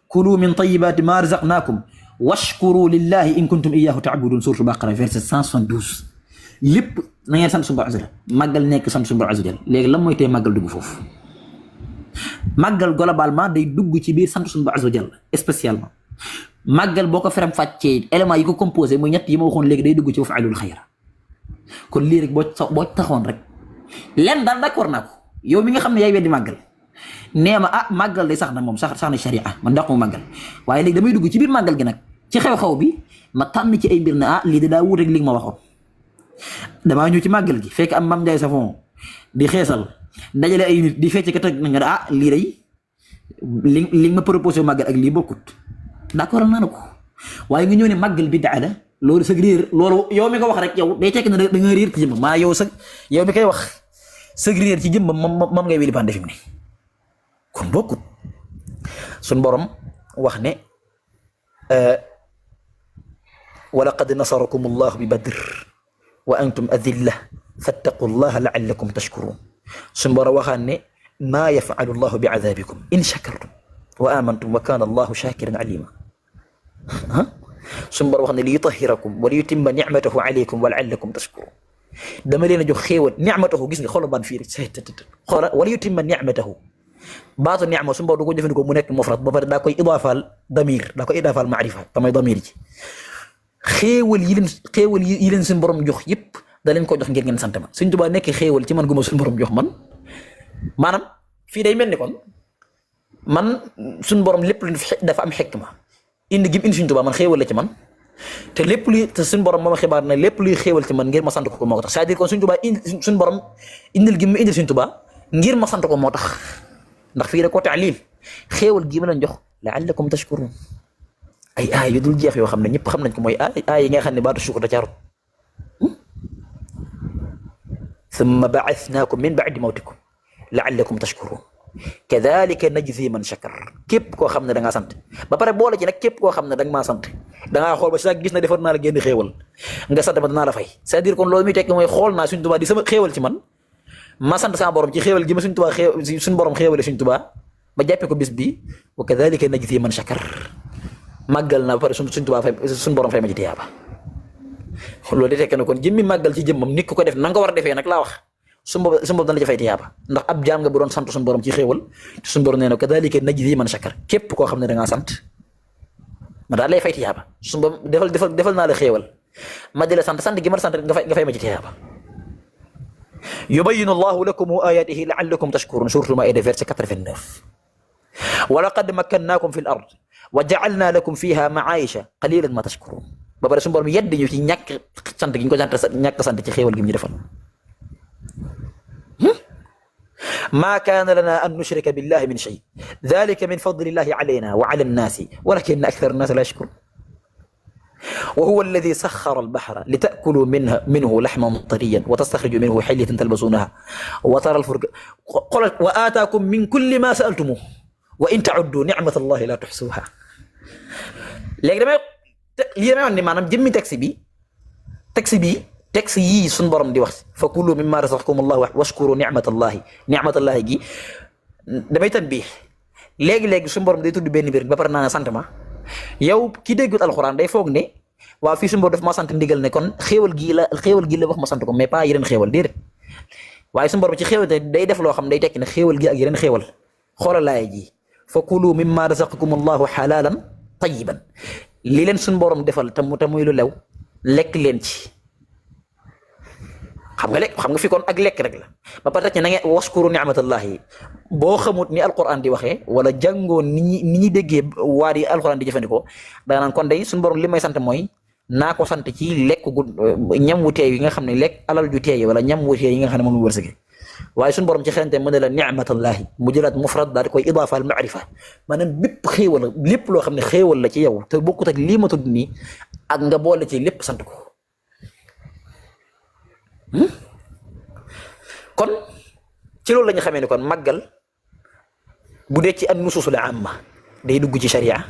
kulu min tayibaati ma razaqnaakum washkuru lillahi in kuntum iyyahu ta'budun suuratu Baqara verset 172 lépp na ngeen sant suñu borom azza wa jalla màggal nekk sant suñu borom azza wa jalla léegi lan mooy tee màggal dugg foofu màggal globalement day dugg ci biir sant suñu borom azza wa jalla spécialement màggal boo ko feram fàccee éléments yi ko composé mooy ñett yi ma waxoon léegi day dugg ci waf'alul xayra kon lii rek boo taxoon rek len daal d'accord naa ko yow mi nga xam ne yaay weddi màggal nee ma màggal day sax na moom sax na sharia man dàqu ma màggal waaye léegi damay dugg ci biir màggal gi nag ci xew-xew bi ma tànn ci ay mbir ne lii de daa wuuteeg li nga ma waxoon damaa ñëw ci màggal gi fekk am Mame Ndiaye Savon di xeesal dajale ay nit di fecc ka teg na nga lii day li ma proposé màggal ak lii bokkut d'accord naa ko waaye nga ñëw ne màggal bi daa la loolu sag réer loolu yow mi ko wax rek yow day tekk ne da nga réer ci jëmm maa yow mi koy wax sag réer ci jëmm moom ngay wéli pande fi mu ne kon bokkut suñ borom wax ne wa laqad nasarakum allahu bi badr wa antum adilla fattaqu llaha laallakum tashkurun suñ borom waxaan ne maa yafalu llahu bi adabikum in shakartum wa amantum wa kana allahu shakiran alima suñ borom wax ne li yutahirakum wa li yutimma nicmatahu alaykum wa laallakum tashkurun dama leen a jox xéewal nicmatahu gis nga xoola ban fii rek xoola wa li yutimma nicmatahu baatu ni'ma suñu borom du ko jëfandikoo mu nekk mufrad ba pare daa koy idaafaal damir daa koy idaafaal maarifa tamay damir ji xéewal yi leen suñu borom jox yëpp da leen ko jox ngir ngeen sant ma Sëñ Tuubaa nekk xéewal ci man gu ma suñu borom jox man maanaam fii day mel ni kon man suñu borom lépp lu dafa am xikma indi gim indi Sëñ Tuubaa man xéewal la ci man te lépp luy te suñu borom moo ma xibaar na lépp luy xéewal ci man ngir ma sant ko moo ko tax c'est-à-dire kon Sëñ Tuubaa indi suñu borom indil gi mu indil Sëñ Tuubaa ngir ma sant ko moo tax ndax fii rek ko taalil xéewal gi ma leen jox la'allakum tashkurun ay aay yu dul jeex yoo xam ne ñëpp xam nañ ko mooy aay yi nga xam ne baatu shukur da caarut thumma ba'athnaakum min ba'di mawtikum la'allakum tashkurun kadhalika najzi man shakar képp koo xam ne da ngaa sant ba pare boole ci nag képp koo xam ne da nga maa sant da ngaa xool ba si gis na defar naa la génn xéewal nga sant ma danaa la fay c'est-à-dire kon loolu muy tekki mooy xool naa Sëñ Tuubaa di sama xéewal ci man ma sant sama borom ci xéewal gi ma Sëñ Tuubaa suñu borom xéewale Sëñ Tuubaa ma jàppee ko bis bi wa kadhalika najzi man shakar màggal na ba pare Sëñ Tuubaa fay suñu borom fay ma ci tiyaaba loolu di tekki na kon jëmmi màggal ci jëmmam nit ku ko def na nga ko war a defee nag laa wax suñu borom dana la fay tiyaaba ndax ab jaam nga bu doon sant suñu borom ci xéewal suñu borom nee na kadhalika najzi man shakar képp koo xam ne da ngaa sant ma daal lay fay tiyaaba suñu borom defal naa la xéewal ma di la sant gi ma la sant nga fay ma ci tiyaaba yubayyinu Allahu lakum ayatihi la'allakum tashkurun suuratul Maa'ida verset 89 wa laqad makkannaakum fil ard wa ja'alna lakum fiha ma'aayisha qalilan ma tashkurun ba pare suñu borom yedd ñu ci ñàkk sant gi ñu ko ñàkk sant ci xéewal gi ñu defal ما كان لنا أن نشرك بالله من شيء ذلك من فضل الله علينا وعلى الناس ولكن أكثر الناس لا يشكرون وهو الذي سخر البحر لتأكلوا منه لحما طريا وتستخرجوا منه حلية تلبسونها وترى الفرق وآتاكم من كل ما سألتموه وإن تعدوا نعمة الله لا تحصوها léegi damay wax ni maanaam jëmmi taxi bi yii suñu borom di wax fa kulu mimma razaqakum allah washkuru ni'matallahi gi damay tanbih léegi suñu borom day tudd benn mbir ba pare naa sant ma yow ki déggut alxuraan day foog ne waaw fii suñu borom daf ma sant ndigal ne kon xéewal gii la wax ma sant ko mais pas yeneen xéewal déedéet waaye suñu borom ci xéewal te day def loo xam day tekki ne xéewal gi ak yeneen xéewal xoolal laaya ji fa kulu mimma razaqakum allahu xalaalan tayiban li leen suñu borom defal te muy lu lew lekk leen ci xam nga fi kon ak lekk rek la ba pare na ngeen waskuru ni'matallahi boo xamut ni alquran di waxee wala jàngoo ni ñi déggee waa di alquran di jëfandikoo da naan kon day suñu borom li may sant mooy naa ko sant ci lekk gu ñam wu teey yi nga xam ne lekk alal ju teey wala ñam wu teey yi nga xam ne moom mu wërsëge waaye suñu borom ci xelante mën na la ni'matallahi mu jëlaat mufrad daal di koy idaafa al maarifa maanaam bépp xéewal lépp loo xam ne xéewal la ci yow te bokkut ak lii ma tudd nii ak nga boole ci lépp sant ko kon ci loolu la ñu xamee ne kon màggal bu dee ci an nusuusul amma day dugg ci sharia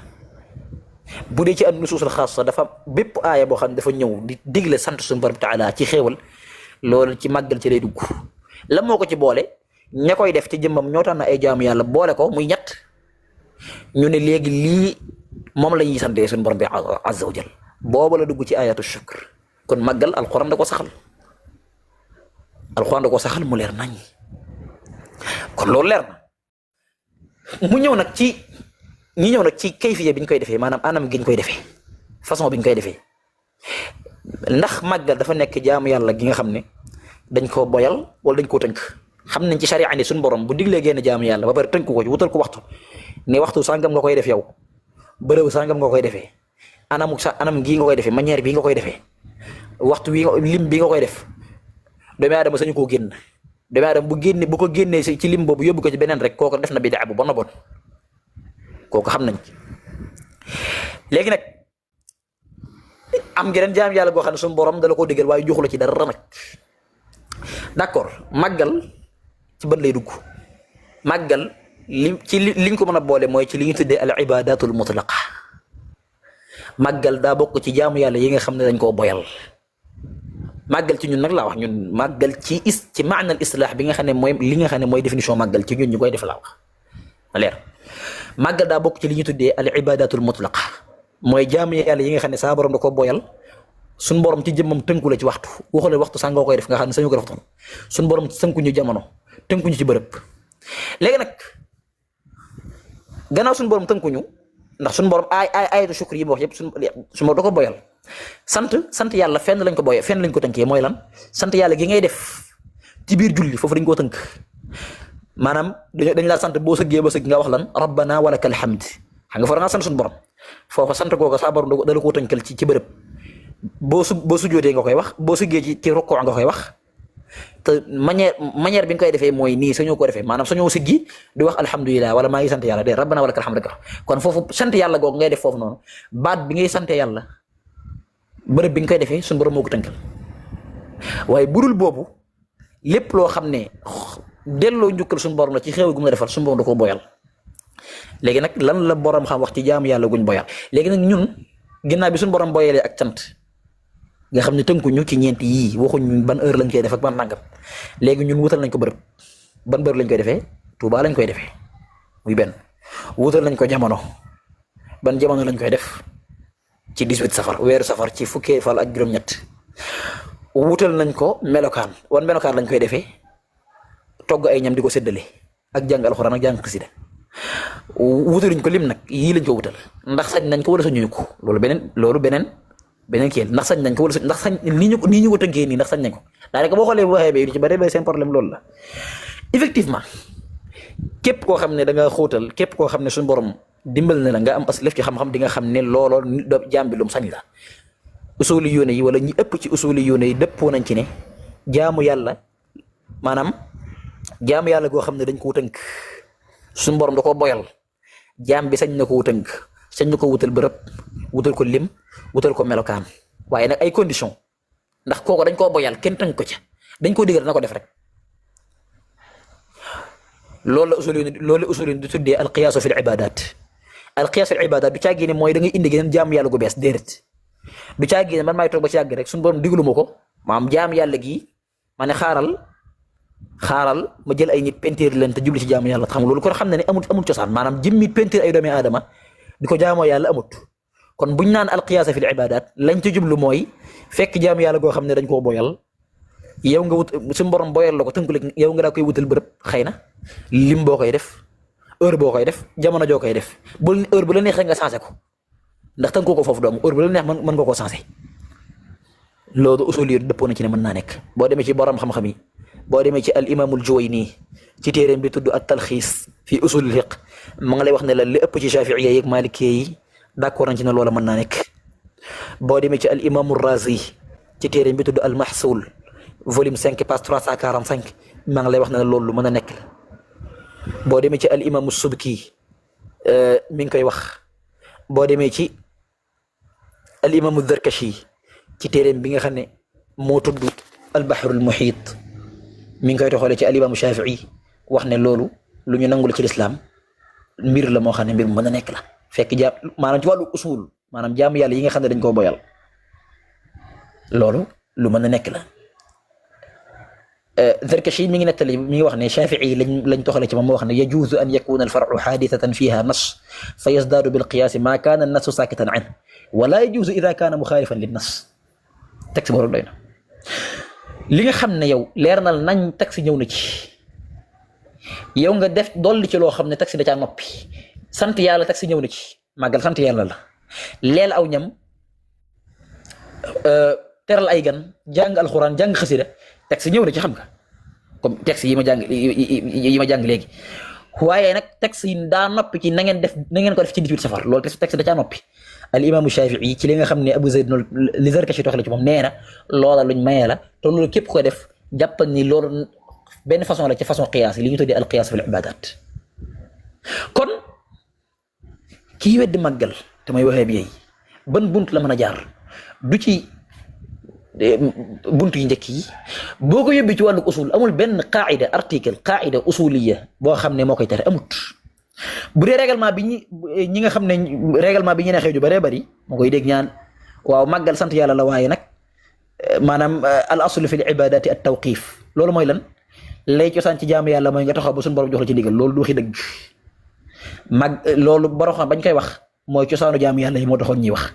bu dee ci an nusuusul xaasa dafa bépp aaya boo xam ne dafa ñëw di digle sant suñu borom taala ci xéewal loolu ci màggal ci day dugg la moo ko ci boole ña koy def ci jëmmam ñoo tax na ay jaamu yàlla boole ko muy ñett ñu ne léegi lii moom la ñuy santee suñu borom bi azza wa jal booba la dugg ci ayatu shukr kon màggal alquran da ko saxal mu leer nañ kon loolu leer na mu ñëw nag ci kayfiya bi ñu koy defee maanaam anam gi ñu koy defee façon bi ñu koy defee ndax màggal dafa nekk jaamu yàlla gi nga xam ne dañ koo boyal wala dañ koo tënk xam nañ ci sharia ni suñu borom bu diglee génn jaamu yàlla ba pare tënk ko wutal ko waxtu ne waxtu sangam nga koy def yow bërëb sangam nga koy defee anam gii nga koy defee manière bii nga koy defee waxtu wi lim bi nga koy def doomu aadama sañu koo génn doomu aadama bu ko génnee ci lim boobu yóbbu ko ci beneen rek kooku def na bidaa bu bon a bon kooku xam nañ léegi nag am geneen jaam yàlla goo xam ne suñu borom dala koo diggal waaye joxu la ci dara nag d'accord màggal ci ban lay dugg màggal liñ ko mën a boole mooy ci li ñu tuddee al ibadatul mutlaqa màggal daa bokk ci jaamu yàlla yi nga xam ne dañ koo boyal màggal ci ñun nag laa wax ñun màggal ci maanal islaax bi nga xam ne mooy li nga xam ne mooy définition màggal ci ñun ñu koy def laa wax leer màggal daa bokk ci li ñu tuddee al ibadatul mutlaqa mooy jaamu yàlla yi nga xam ne saa borom da ko boyal suñ borom ci jëmmam tënku la ci waxtu waxule waxtu sax nga koy def nga xam ne sañu ko def toon suñ borom tënkuñu jamono tënkuñu ci bërëb léegi nag gannaaw suñu borom tënkuñu ndax suñu borom ayatu shukr yi ma wax yëpp suñu borom da ko boyal sant yàlla fenn lañ ko boyee fenn lañ ko tënkee mooy lan sant yàlla gi ngay def ci biir julli foofu dañ koo tënk maanaam dañ laa sant boo sëggee ba sëgg nga wax lan rabbana walakal hamd xam nga fa nga sant suñu borom foofa sant googu saa borom da la koo tënkal ci bërëb boo sujjootee nga koy wax boo sëggee ci rukkoo nga koy wax te manière bi nga koy defee mooy nii sañoo ko defee maanaam sañoo siggi di wax alhamdulilah wala maa ngi sant yàlla de rabbana walakal hamd kon foofu sant yàlla googu ngay def foofu noonu baat bi ngay sante yàlla bërëb bi nga koy defee suñu borom moo ko tënkal waaye budul boobu lépp loo xam ne delloo njukkal suñu borom la ci xéewal gu mu la defal suñu borom da koo boyal léegi nag lan la borom xam wax ci jaamu yàlla guñ boyal léegi nag ñun ginnaaw bi suñu borom boyalee ak cant nga xam ne tënkuñu ci ñeent yii waxuñ ban heure lañ koy def ak ban nangam léegi ñun wutal nañ ko bërëb ban bërëb lañ koy defee Tuubaa lañ koy defee muy benn wutal nañ ko jamono ban jamono lañ koy def ci 18 safar weeru safar ci fukkee fal ak juróom-ñett wutal nañ ko melokaan wan melokaan lañ koy defee togg ay ñam di ko séddale ak jàng alxuraan ak jàng xasida wutaluñ ko lim nag yii lañ ko wutal ndax sañ nañ ko wala sañuñu ko loolu beneen kii ndax sañ nañ ko wala ndax sañ nii ñu ko tënkee nii ndax sañ nañ ko daanaka boo xoolee bu waxee ba yu ci bëri ba seen problème loolu la effectivement képp koo xam ne da nga xóotal képp koo xam ne suñu borom dimbal na la nga am as lëf ci xam-xam di nga xam ne looloo jaam bi lum sañ la usuli yoone yi wala ñi ëpp ci usuli yoone yi dëppoo nañ ci ne jaamu yàlla maanaam jaamu yàlla goo xam ne dañ koo tënk suñu borom da koo boyal jaam bi sañ na koo tënk sañ na ko wutal bërëb wutal ko lim wutal ko melokaan waaye nag ay condition ndax kooku dañ koo boyal kenn tënk ko ca dañ koo digal na ko def rek loolu la usul di tuddee alqiyaasu fil ibadat alqiyaas fil ibadat du caagi ne mooy da ngay indi geneen jaamu yàlla gu bees déedéet du caagi ne man maay toog ba ci yàgg rek suñu borom diglu ma ko maam jaamu yàlla gi ma ne xaaral ma jël ay nit peinture leen te jubli ci jaamu yàlla te xam loolu kon xam na ne amul cosaan maanaam jëmmi peinture ay doomi aadama di ko jaamoo yàlla amut kon buñ naan alqiyaasa fil ibadat lañ ci jublu mooy fekk jaamu yàlla goo xam ne dañ koo boyal yow nga wut suñu borom boyal la ko tënku la yow nga daa koy wutal bërëb xëy na lim boo koy def heure boo koy def jamono joo koy def bul heure bu la neexee nga changé ko ndax tënku ko foofu doomu heure bu la neex mën nga koo changé loolu usul yi dëppoo na ci ne mën naa nekk boo demee ci borom xam-xam yi boo demee ci al imaamul Juwayni ci téeréem bi tudd at talxiis fii usulil fiq ma nga lay wax ne la li ëpp ci Shaafi'iyya yi ak Maalikiyya yi d'accord nañ ci ne loola mën naa nekk boo demee ci al imaamul Raazi ci téeréem bi tudd al Mahsuul volume 5 page 345 maa ngi lay wax ne loolu lu mën a nekk la boo demee ci al imaamu Subki mi ngi koy wax boo demee ci al imaamu Zarkashi ci téeréem bi nga xam ne moo tudd al Bahrul Muhiit mi ngi koy toxalee ci al imaamu Shaafi'i wax ne loolu lu ñu nangul ci lislaam mbir la moo xam ne mbir mu mën a nekk la fekk jaam maanaam ci wàllu usul maanaam jaamu yàlla yi nga xam ne dañ koo boyal loolu lu mën a nekk la. Zarkashi mi ngi nettali mi ngi wax ne Shaafi'i lañ toxalee ci moom moo wax ne yajuuzu an yakuna al-far'u haadithatan fiha nas fa yazdaadu bil qiyaas ma kaana an-nasu saakitan anhu wa laa yajuuzu idha kaana muxaalifan lin-nas texte boobu doy na li nga xam ne yow leer na nañ taxi ñëw na ci yow nga def dolli ci loo xam ne taxi da caa noppi sant yàlla taxi ñëw na ci màggal sant yàlla la leel aw ñam teral ay gan jàng alxuraan jàng xasida taxi ñëw na ci xam nga comme taxi yi ma jàng léegi waaye nag taxi yi daa noppi ci na ngeen ko def ci 18 safar loolu taxi da caa noppi al imaamu Shaafi'i ci li nga xam ne Abu Zayd li Zarkashi toxale ci moom nee na loola luñ mayee la te loolu képp ko def jàppal ni loolu benn façon la ci façon qiyaas li ñu tuddee al qiyaas fil ibaadaat kon kii weddi màggal te may waxee bi yeey ban bunt la mën a jaar du ci bunt yi njëkk yi boo ko yóbbi ci wàllu usul amul benn qaida usuliya boo xam ne moo koy tere amut bu dee règlement bi ñi nga xam ne règlement bi ñu ne xew ju bëree bëri moo koy dégg ñaan waaw màggal sant yàlla la waaye nag maanaam al aslu fi l ibadati at tawqif loolu mooy lan lay cosaan ci jaamu yàlla mooy nga taxaw ba suñu borom jox la ci ndigal loolu du waxi dëgg loolu borom xam bañ koy wax mooy cosaanu jaamu yàlla yi moo taxoon ñuy wax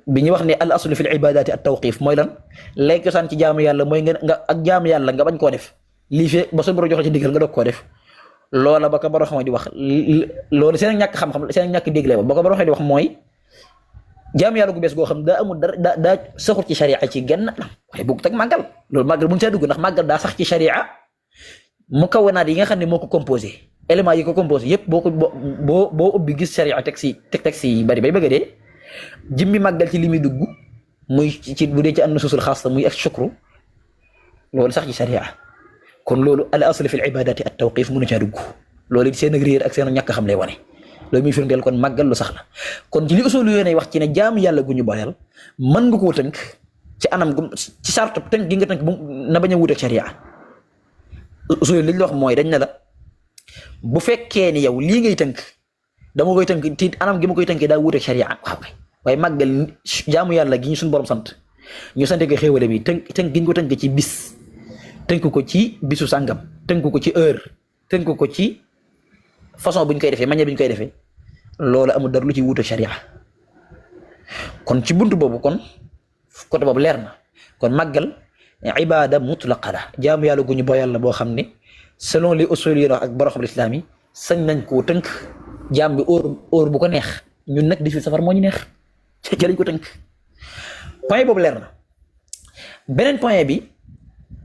bi ñuy wax ne al aslu fi l ibadati at tawqif mooy lan lay cosaan ci jaamu yàlla mooy nga ak jaamu yàlla nga bañ koo def lii fee ba suñu borom jox la ci ndigal nga doog koo def loola ba ko borom xam di wax loolu seen ñàkk xam-xam seen ñàkk dégg la ba ko borom xam di wax mooy jaamu yàlla gu bees goo xam daa amul dara daa saxul ci sharia ci genn anam waaye bëgg tag màggal loolu màggal buñ see dugg ndax màggal daa sax ci sharia mu kawanaat yi nga xam ne moo ko composé éléments yi ko composé yëpp boo ubbi gis sharia teg si bari bay bëgg a dee jëmmi màggal ci li muy dugg muy ci bu dee ci an nususul xaasa muy ak shukru loolu sax ci sharia kon loolu al asl fi al ibadati at tawqif mënu caa dugg loolu it seen ak réer ak seen ñàkk xam lay wane loolu muy firndeel kon màggal lu sax la kon ci li usul yooyu wax ci ne jaamu yàlla gu ñu boyal mën nga koo tënk ci anam gu ci sartu tënk gi nga tënk na bañ a wut ak sharia usul li ñu wax mooy dañ ne la bu fekkee ni yow lii ngay tënk dama koy tënk ci anam gi ma koy tënkee daa wut ak sharia waaw kay waaye màggal jaamu yàlla gi ñu suñu borom sant ñu sant ko xéewale bi tënk gi ñu ko tënk ci bis tënk ko ci bisu sàngam tënk ko ci heure tënk ko ci façon bu ñu koy defee manière bi ñu koy defee loolu amul dara lu ci wuute sharia kon ci buntu boobu kon côté boobu leer na kon màggal ibada mutlaqa la jaamu yàlla gu ñu boyal la boo xam ne selon les usul yi ak borom islam yi sañ nañ koo tënk jaam bi óor bu ko neex ñun nag 18 safar moo ñu neex ci lañ ko tënk point boobu leer na beneen point bi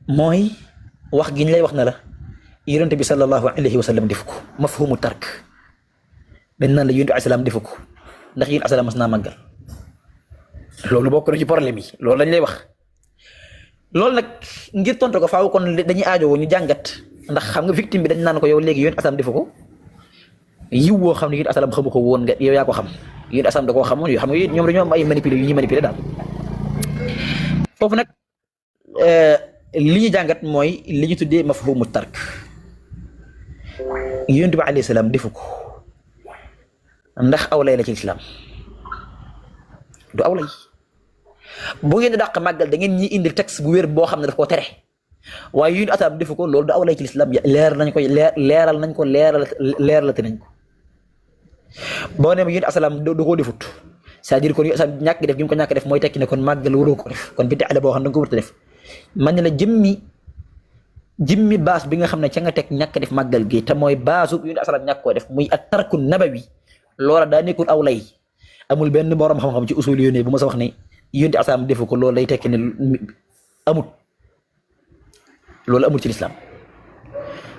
mooy wax gi ñu lay wax na la yonent bi sallallahu alayhi wa sallam defu ko mafhumu tark dañ naan la yonent bi asalaam defu ko ndax yéen asalaam mas naa màggal loolu bokk na ci problème yi loolu lañ lay wax loolu nag ngir tontu ko faaw kon dañuy aajowoo ñu jàngat ndax xam nga victime bi dañ naan ko yow léegi yonent asalaam defu ko yiw woo xam ne yonent asalaam xamu ko woon nga yow yaa ko xam yonent asalaam da koo xamoon yoo xam nga ñoom dañoo am ay manipuler yu ñuy manipuler daal foofu nag li ñu jàngat mooy li ñu tuddee mafhumu tark yonent bi alayhi salaam defu ko ndax awlay la ci islam du awlay bu ngeen di dàq màggal da ngeen ñi indil texte bu wér boo xam ne daf koo tere waaye yonent asalaam defu ko loolu du awlay ci islam leeral nañ ko leeralate nañ ko boo nee yonent asalaam du koo defut c'est-à-dire kon ñàkk def gi mu ko ñàkk def mooy tekki ne kon màggal waroo ko def kon bid'a la boo xam ne da nga ko war a def man ne la jëmmi baas bi nga xam ne ca nga teg ñàkk def màggal gi te mooy baasu yonent asalaam ñàkk koo def muy at tarku nabawi loola daa nekkul aw lay amul benn borom xam-xam ci usul yónnee bu ma sa wax ne yonent asalaam defu ko loolu lay tekki ne amut loolu amul ci lislaam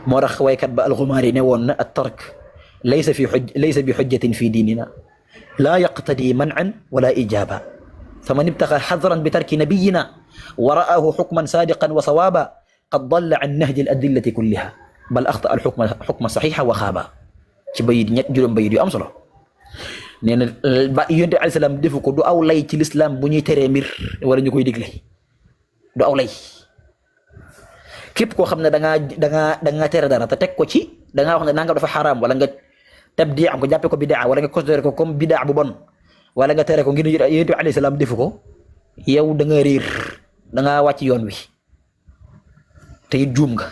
moo tax waykat ba alxumaari ne woon na at tark laysa bi xujjatin fi diinina laa yaqtadi man'an wala ijaba faman ibtaxa xadran bi tarki nabiyina wa ra'ahu xukman sadiqan wa sawaaba qad dalla an nahji al adillati kulliha bal axta al xukma saxiixa wa xaaba ci bayit juróom bayit yu am solo nee na ba yonent alayhi salaam defu ko du aw lay ci lislaam bu ñuy teree mbir wala ñu koy digle du aw lay képp koo xam ne dangaa tere dara te teg ko ci dangaa wax ne nangam dafa xaraam wala nga tabdi am ko jàppe ko bidaa wala nga considéré ko comme bidaa bu bon wala nga tere ko ngir yonent bi alayhi salaam defu ko yow da nga réer da ngaa wàcc yoon wi te it juum nga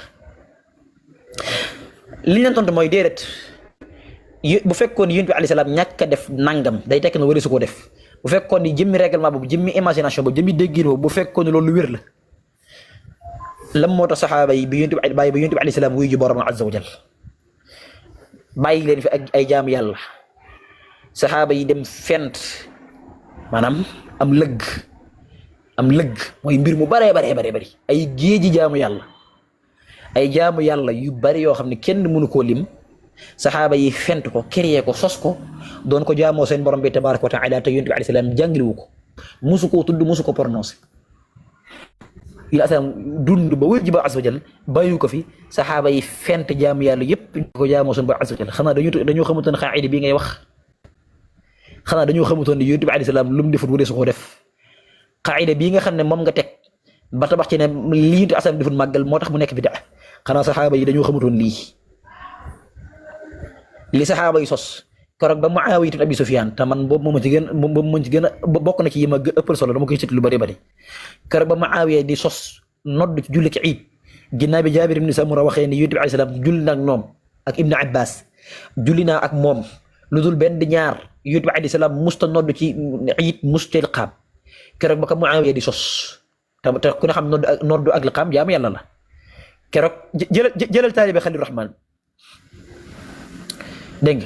li ñu leen tontu mooy déedéet bu fekkoon yonent bi alayhi salaam ñàkk a def nangam day tekk na wari su ko def bu fekkoon ni jëmmi règlement boobu jëmmi imagination boobu jëmmi déggin boobu bu fekkoon ni loolu lu wér la lam moo tax saxaaba yi bi yonent bi alayhi salaam wuyu ji borom azza wa jal bàyyi leen fi ak ay jaamu yàlla saxaaba yi dem fent maanaam am lëgg mooy mbir mu baree bari ay géeji jaamu yàlla yu bari yoo xam ne kenn mënu koo lim saxaaba yi fent ko créé ko sos ko doon ko jaamoo seen borom bi tabaraka wa taala te yonent bi alayhi salaam jàngaliwu ko musu koo tudd musu ko prononcé ila asalaam dund ba wér ji ba azza wa jal bàyyi ko fi saxaaba yi fent jaamu yàlla yëpp ko jaamoo seen borom azza wa jal xanaa dañoo xamutoon xaayida bii ngay wax xanaa dañoo xamutoon ni yonent bi alayhi salaam lu mu defut wala su ko def xaayida bii nga xam ne moom nga teg ba tabax ci ne lii yonent bi asalaam defut màggal moo tax mu nekk bidaa xanaa saxaaba yi dañoo xamutoon li saxaaba yi sos keroog ba Muawiya ibn Abi Sufyaan te man boobu moom ci gën a bokk na ci yi ma ëppal solo dama koy cit lu bari keroog ba Muawiya di sos nodd ci julli ci iid ginnaaw bi Jaabir ibn Samura waxee ni yonent bi alayhi salaam julli na ak ñoom ak Ibn Abbas julli naa ak moom lu dul benn ñaar yonent bi alayhi salaam musta nodd ci iid musta liqaam keroog ba ko Muawiya di sos te ku ne xam nodd ak liqaam jaamu yàlla la keroog jëlal taalibe Xaliil Rahmaan dégg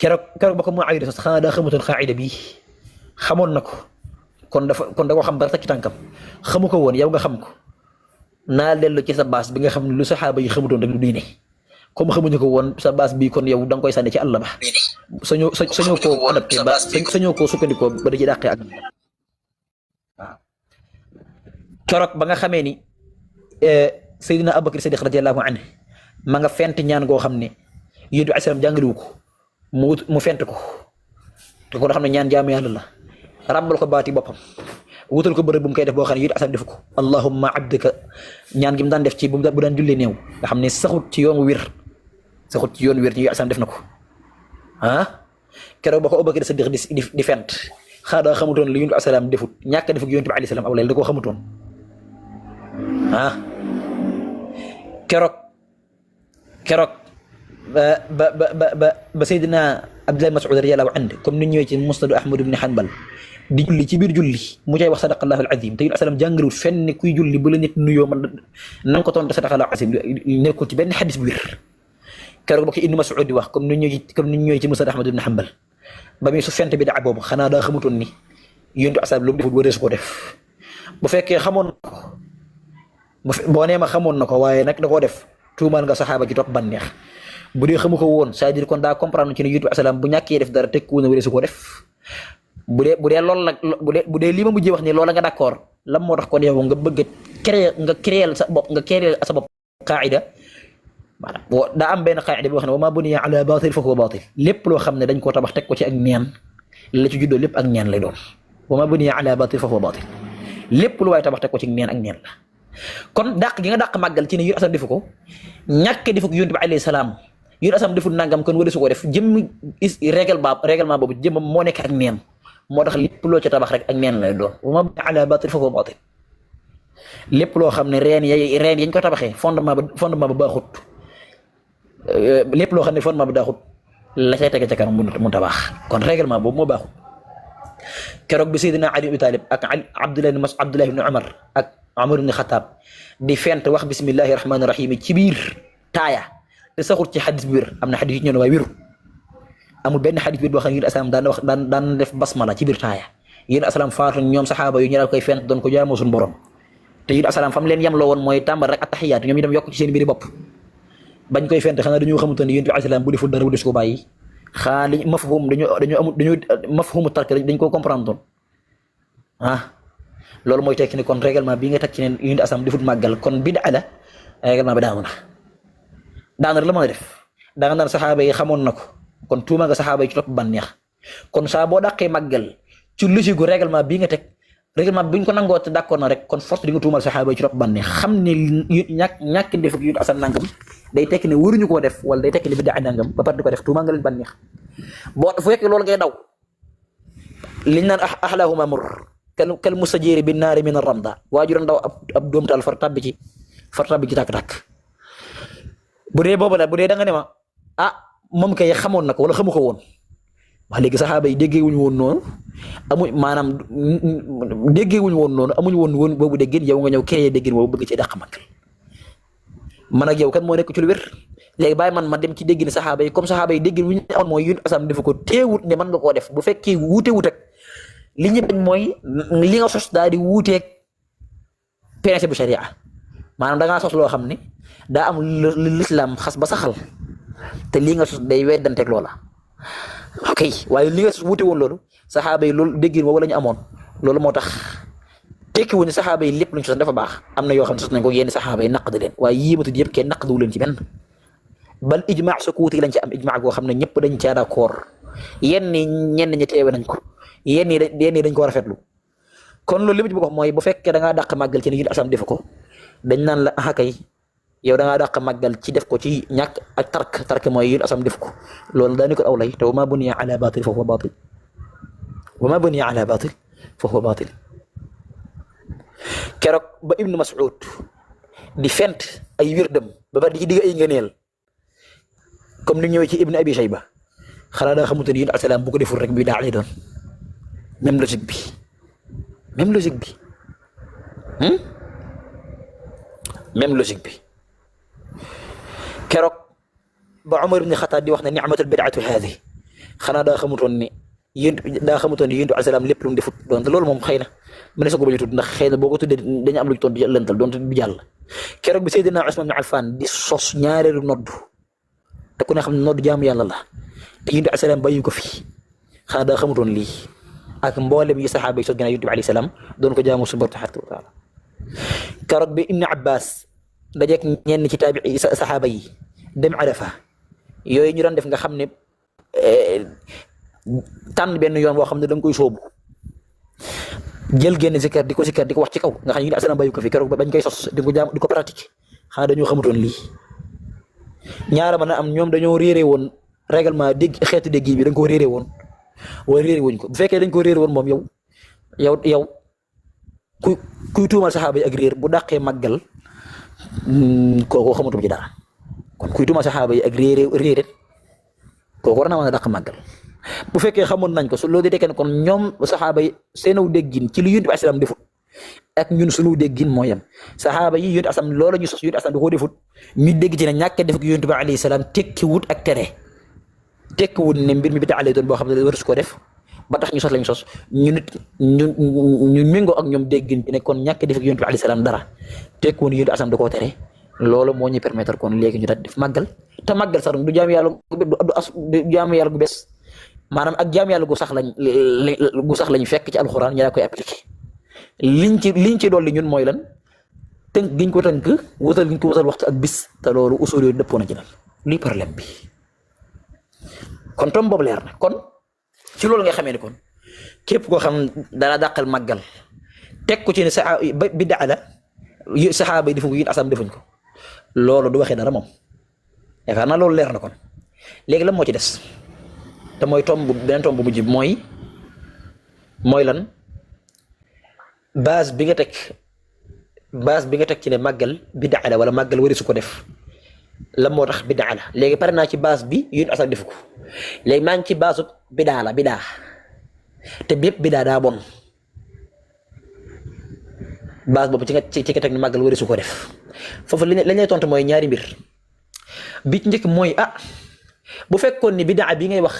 nga keroog ba ko moo ayida sax xanaa daa xamutoon xaayida bi xamoon na ko kon da ko xam ba takk ci tànkam xamu ko woon yow nga xam ko naa dellu ci sa baas bi nga xam ne lu saxaaba yi xamutoon rek lu diine comme xamuñu ko woon sa baas bi kon yow da nga koy sànni ci àll ba sañoo koo adapté ba sañoo koo sukkandikoo ba da ci dàqee ak waaw keroog ba nga xamee ni Seydina Abubakar Sadiq radiyallahu anhu ma nga fent ñaan goo xam ne yéen bi asalaam jàngaliwu ko mu fent ko te ko xam ne ñaan jaamu yàlla la ràbbal ko baati boppam wutal ko bërëb bu mu koy def boo xam ne yéen asalaam def ko allahumma abdika ñaan gi mu daan def ci bu daan jullee néew nga xam ne saxut ci yoon wir ñu asalaam def na ko keroog ba ko Abubakar Sadiq di fent xaadaa xamutoon li yéen bi asalaam defut ñàkk a def ak yéen bi alayhi salaam aw lay da koo xamutoon keroog ba Seydina Abdullah Mas'ud radiyallahu anhu comme ni ñëwee ci Musnad Ahmad ibn Hanbal di julli ci biir julli mu cay wax sadaqallahu al-azim te asalaam jàngalul fenn kuy julli bu la nit nuyoo man na nga ko tontu sadaqallahu al-azim nekkul ci benn xadis bu wér keroog ba ko Ibn Mas'ud di wax comme ni ñëwee ci Musnad Ahmad ibn Hanbal ba muy su fent bi daa boobu xanaa daa xamutoon ni yéen asalaam lu mu defut wareesu ko def bu fekkee xamoon ko boo nee ma xamoon na ko waaye nag da koo def tuumaal nga saxaaba ci topp banneex bu dee xamu ko woon c'est-à-dire kon daa comprendre ci ne yonent bi asalaam bu ñàkkee def dara teg ku ne wala su ko def bu dee loolu nag bu dee li ma mujjee wax ni loola nga d'accord lan moo tax kon yow nga bëgg a créer sa bopp qaida maanaam daa am benn qaida boo xam ne wa maa buniya ala batil fa huwa batil lépp loo xam ne dañ koo tabax teg ko ci ak neen la ci juddoo lépp ak neen lay doon wa maa buniya ala batil fa huwa batil lépp lu waaye tabax teg ko ci neen ak neen la kon dàq gi nga dàq màggal ci ne yéen asalaam defu ko ñàkk defu ko yonent bi alayhi salaam yéen asalaam deful nangam kon wala su ko def jëmm règlement boobu jëmmam moo nekk ak neen moo tax lépp loo ca tabax rek ak neen lay doon wa ma ala batil fa huwa batil lépp loo xam ne reen yañ ko tabaxee fondement ba baaxut lépp loo xam ne fondement ba daaxut la cay tege ca kanam mu tabax kon règlement boobu moo baaxut keroog bi Seydina Ali ibn Talib ak Abdullah ibn Umar ak Umar ibn Khattab di fent wax bismillahi rahmaani rahim ci biir taaya te saxut ci xadis bi wér am na xadis yu ñëw ne waaye wéru amul benn xadis bi boo xam ne yéen asalaam daan def basmala ci biir taaya yéen asalaam faatu ñoom saxaaba yu ñu daal koy fent doon ko jaamoo suñu borom te yéen asalaam fam leen yem loo woon mooy tàmbal rek attaxiyaat ñoom ñu dem yokk ci seen mbiri bopp bañ koy fent xanaa dañoo xamutoon ne yéen asalaam bu deful dara bu des ko bàyyi xaali mafhum dañoo mafhumu tark dañ koo comprendre loolu mooy tekki ni kon règlement bi nga teg ci ne yéen asalaam defut màggal kon bid'a la règlement bi daanu na la mën a def da nga naan saxaaba yi xamoon na ko kon tuuma nga saxaaba yi ci topp bànneex kon saa boo dàqee màggal ci logique gu règlement bii nga teg règlement bi ñu ko nangoo te d'accord na rek kon force di nga tuumal saxaaba yi ci topp bànneex xam ne ñàkk def ak yu asal nangam day tekki ne waruñu koo def wala day tekki ne bid'a nangam ba pare di ko def tuumal nga leen bànneex boo fu fekkee loolu ngay daw liñ naan ahlaahuma mur kal mustajiri bin naari min ar-ramda waajuran daw ab doomtaal far tabbi ci tàkk-tàkk bu dee boobu la bu dee da nga ne ma moom kay xamoon na ko wala xamu ko woon wax léegi saxaaba yi déggewuñu woon noonu amuñu woon boobu déggin yow nga ñëw créé déggin boobu bëgg ci dàq màggal man ak yow kan moo nekk ci lu wér léegi bàyyi man ma dem ci déggin saxaaba yi comme saxaaba yi déggin wu ñu amoon mooy yun asam defu ko teewut ne mën nga koo def bu fekkee wuute ak li ñu bañ mooy li nga sos daal di wuuteeg principe bu sharia maanaam da ngaa sos loo xam ne daa am l'islam xas ba saxal te lii nga sos day weddanteeg loola ok waaye li nga sos wuute woon loolu saxaaba yi loolu déggin wala ñu amoon loolu moo tax tekki wu ne saxaaba yi lépp lu ñu sos dafa baax am na yoo xam ne sos nañ ko yenn saxaaba yi naqdi leen waaye yii ma tudd yëpp kenn naqdiwu leen ci benn bal ijmaa sukuuti lañ ci am ijmaa goo xam ne ñëpp dañ caa d'accord ñenn ñi teewe nañ ko yenn yi dañ ko rafetlu kon loolu li ma ci bëgg wax mooy bu fekkee da ngaa dàq màggal ci ne yéen asam def ko dañ naan la kay yow da ngaa dàq màggal ci def ko ci ñàkk ak tark mooy yéen asam def ko loolu daani ko aw lay te wa maa buniya ala batil fa huwa batil wa maa buniya ala batil fa huwa batil keroog ba Ibnu Mas'ud di fent ay wirdam ba bari di ci digg ay ngëneel comme ni ñëwee ci Ibnu Abi Shayba xanaa daa xamante ni yéen asalaam bu ko deful rek bi daa lay doon même logique bi même logique bi keroog ba Umar ibn Xattaab di wax ne ni'matul bid'atu haadi xanaa daa xamutoon ni yéen alayhi salaam lépp lu mu defut donte loolu moom xëy na mën na sa ko bañ a tudd ndax xëy na boo ko tuddee dañu am lu ñu toon di lëntal donte du jàll keroog bi Seydina Usmaan ibn Affaan di sos ñaareelu noddu te ku ne xam ne noddu jaamu yàlla la te yonent alayhi salaam bàyyi ko fi xanaa daa xamutoon lii ak mboolem yi saxaaba yi sos gannaaw yonent bi alayhi salaam doon ko jaamu subhaanahu wa taala keroog bi Ibn Abbas dajeek ñenn ci taabii saxaaba yi dem Arafa yooyu ñu daan def nga xam ne tànn benn yoon boo xam ne da nga koy sóobu jël génn zikar di ko wax ci kaw nga xam ne ñu asalaam bàyyi ko fi keroog ba bañ koy sos di ko jaam di ko pratique xanaa dañoo xamutoon lii ñaara mën a am ñoom dañoo réere woon règlement dégg xeetu dégg bi dañ ko réere woon wala réere wuñ ko bu fekkee dañ ko réere woon moom yow kuy tuumal saxaaba yi ak réer bu dàqee màggal kooku xamatum ci dara kon kuy tuumal saxaaba yi ak réere kooku war na mën a dàq màggal bu fekkee xamoon nañ ko su loolu di tekkee ne kon ñoom saxaaba yi seenaw déggin ci lu yonent bi asalaam defut ak ñun sunu déggin moo yem saxaaba yi yonent asalaam loola ñu sos yonent asalaam da koo defut ñu dégg ci ne ñàkk a def ak yonent bi alayhi salaam tekkiwut ak tere tekkiwut ne mbir mi bi taxalee doon boo xam ne war su ko def ba tax ñu sos lañ sos ñu nit ñu méngoo ak ñoom déggin ci ne kon ñàkk a def ak yonent bi alayhi salaam dara tekkiwut yonent asalaam da koo tere loolu moo ñu permettre kon léegi ñu daal def màggal te màggal sax du jaamu yàlla du jaamu yàlla gu bees maanaam ak jaamu yàlla gu sax lañ fekk ci alxuraan ñu daa koy appliqué liñ ci dolli ñun mooy lan tënk giñ ko tënk wutal giñ ko wutal waxtu ak bis te loolu usul yooyu dëppoo na ci nag lii problème bi kon tom boobu leer na kon ci loolu nga xamee ni kon képp koo xam dara dàqal màggal teg ko ci ne bid'a la saxaaba yi defuñ ko yéen asam defuñ ko loolu du waxee dara moom yaakaar naa loolu leer na kon léegi lan moo ci des te mooy beneen tomb bu mujj mooy lan base bi nga teg ci ne màggal bid'a la wala màggal wari su ko def lan moo tax bid'a la léegi pare naa ci base bi yéen asam defu ko léegi maa ngi ci base bid'a te bépp bid'a daa bon base boobu ci nga teg ne màggal wari su ko def foofu li lay tontu mooy ñaari mbir bi ci njëkk mooy bu fekkoon ni bid'a bi ngay wax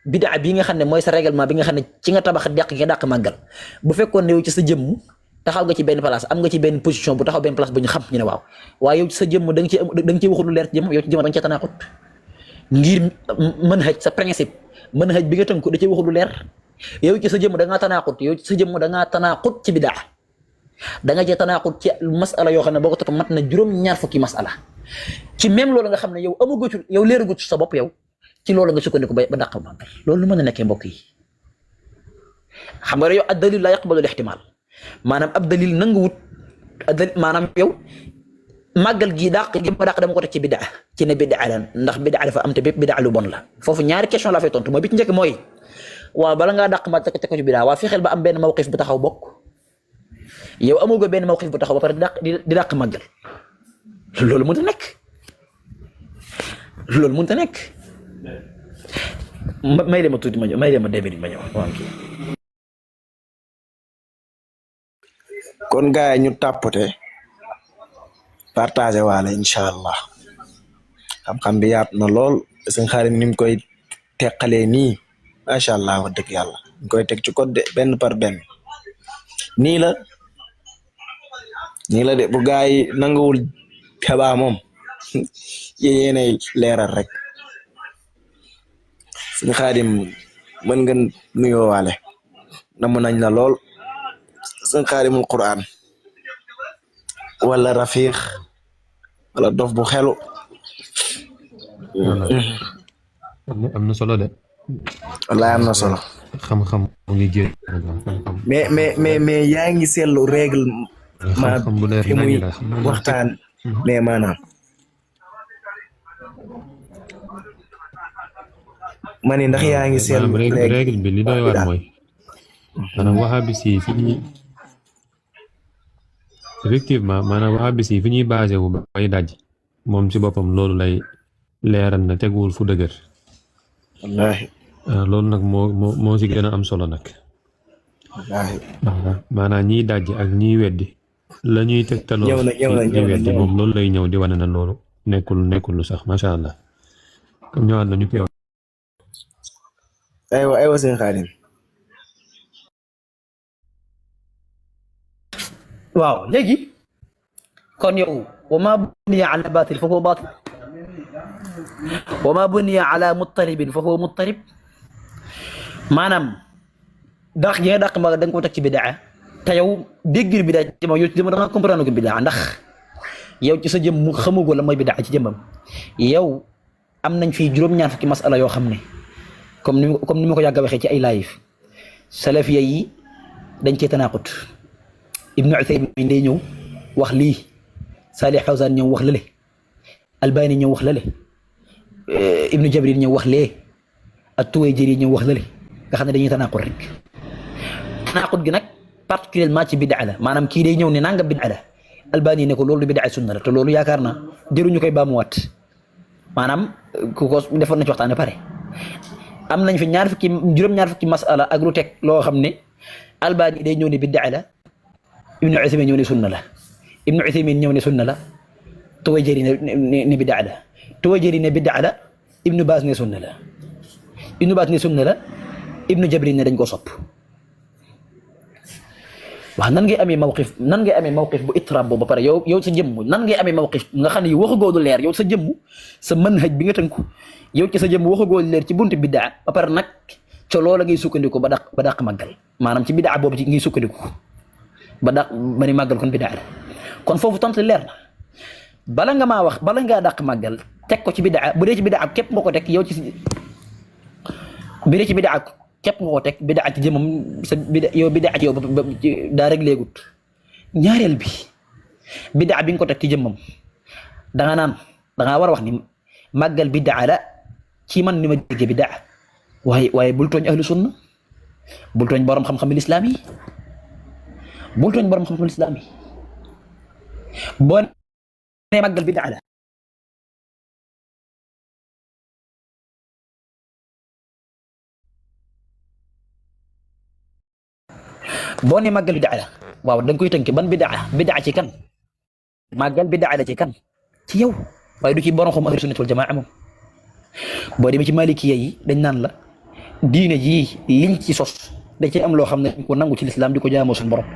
bid'a bi nga xam ne mooy sa règlement bi nga xam ne ci nga tabax dàq nga dàq màggal bu fekkoon ne yow ci sa jëmm taxaw nga ci benn place am nga ci benn position bu taxaw benn place bu ñu xam ñu ne waaw waaye yow ci sa jëmm da nga ci waxul lu leer ci jëmm yow ci jëmm da nga cee tanaaxut ngir manhaj sa principe manhaj bi nga tënk da cee waxul lu leer yow ci sa jëmm da ngaa tanaaxut yow ci sa jëmm da ngaa tanaaxut ci bid'a da nga cee tanaaxut ci masala yoo xam ne boo ko topp mat na juróom-ñaar fukki masala ci même loolu nga xam ne yow amagu ci yow leeragu ci sa bopp yow ci loolu nga sukkandiku ba dàqal màggal loolu lu mën a nekkee mbokk yi xam nga yow ad dalil la yaqbalu al-ihtimal maanaam ab dalil nanguwut maanaam yow màggal gi dàq gi ma dàq dama ko teg ci bid'a ci ne bid'a la ndax bid'a dafa am te bépp bid'a lu bon la foofu ñaari question laa fay tontu mooy bi ci njëkk mooy waaw bala ngaa dàq ma teg ko ci bid'a waa fexeel ba am benn mawqif bu taxaw bokk yow amoo ko benn mawqif bu taxaw ba pare di dàq màggal loolu mënut a nekk loolu mënut a nekk may dem ma tuuti ma ñëw may dem ma début ma ñëw waaw kii. kon gars yi ñu tàppate partagé waale incha allah xam-xam bi yaatu na lool seen xarit ni mu koy teqalee nii macha allah wax dëgg yàlla ñu koy teg ci code benn par benn nii la de bu gars yi nanguwul xebaa moom yéenay leeral rek suñu xaadim mën nga nuyoo waale namm nañ la lool suñu xaadimul Qur'an wala rafiq wala dof bu xelu am na solo de wallaay am na solo xam-xam mu ngi jéem mais yaa ngi seetlu règle ma xam bu leer fi muy waxtaan mais maanaam ma ne ndax yaa ngi seetlu règle bi li doy war mooy maanaam wahabis yi fi ñuy effectivement maanaam wahabis yi fi ñuy basé wu bay daj moom ci boppam loolu lay leeral na teguwul fu dëgër wallaahi loolu nag moo ci gën a am solo nag wallaahi maanaam ñiy daj ak ñiy weddi la ñuy tegtaloo ñi weddi moom loolu lay ñëw di wane na loolu nekkul lu sax macha allah comme ñëwaat nañu teew. aywa sëñ Xaadim. waaw léegi kon yow wa ma buniya ala batil fa huwa batil wa ma buniya ala muttaribin fa huwa muttarib maanaam dàq gi nga dàq ma da nga ko teg ci bidaa te yow déggir bidaa ci moom yow ci jëmm da nga comprendre ko bidaa ndax yow ci sa jëm mu xamugoo la mooy bidaa ci jëmmam yow am nañ fii juróom-ñaar fukki masala yoo xam ne comme ni ma ko yàgg a waxee ci ay live salafiya yi dañ cee tanaqut ibnu Uthaymin day ñëw wax lii Salih Fawzan ñëw wax lale Albani ñëw wax lale ibnu Jabrin ñëw wax lee at-Tuwayjiri ñëw wax lale nga xam ne dañuy tanaqut rek tanaqut gi nag particulièrement ci bid'a la maanaam kii day ñëw ne nanga bid'a la Albani ne ko loolu bid'a sunna la te loolu yaakaar naa jëruñu koy baamuwaat maanaam ku ko defoon na ci waxtaan pare am nañ fi juróom-ñaar fukki masala ak lu teg loo xam ne Albani day ñëw ne bid'a la ibnu Uthaymin ñëw ne sunna la ibnu Uthaymin ñëw ne sunna la Tuwayjiri ne bid'a la Tuwayjiri ne bid'a la ibnu Baaz ne sunna la ibnu Baaz ne sunna la ibnu Jabrin ne dañ ko sopp waaw nan ngay amee mawqif bu itraab boobu ba pare yow sa jëmm nan ngay amee mawqif nga xam ne waxu goodu leer yow sa jëmm sa manhaj bi nga tënku yow ci sa jëmm waxu goodu leer ci buntu biddaa ba pare nag ca loola ngay sukkandiku ba dàq màggal maanaam ci biddaa boobu ci ngay sukkandiku ba ni màggal kon biddaa la kon foofu tontu leer na bala ngaa dàq màggal teg ko ci biddaa bu dee ci biddaa képp nga ko teg yow bu dee ci biddaa képp nga ko teg bidaa ci jëmam sa bidaa ci yow daa rek léegut ñaareel bi bidaa bi nga ko teg ci jëmam dangaa war a wax ni màggal bidaa la ci man ni ma déggee bidaa waaye bul tooñ ahlu sunna bul tooñ borom xam-xam lislaam yi boo nee màggal bidaa la boo nee màggal bidaa la waaw da nga koy tënk ban bidaa ci kan màggal bidaa la ci kan ci yow waaye du ci borom xam ahlu sunnat wal jamaa moom boo demee ci malikiya yi dañ naan la diine ji liñ ci sos da ci am loo xam ne ko nangu ci lislaam di ko jaamoo suñu borom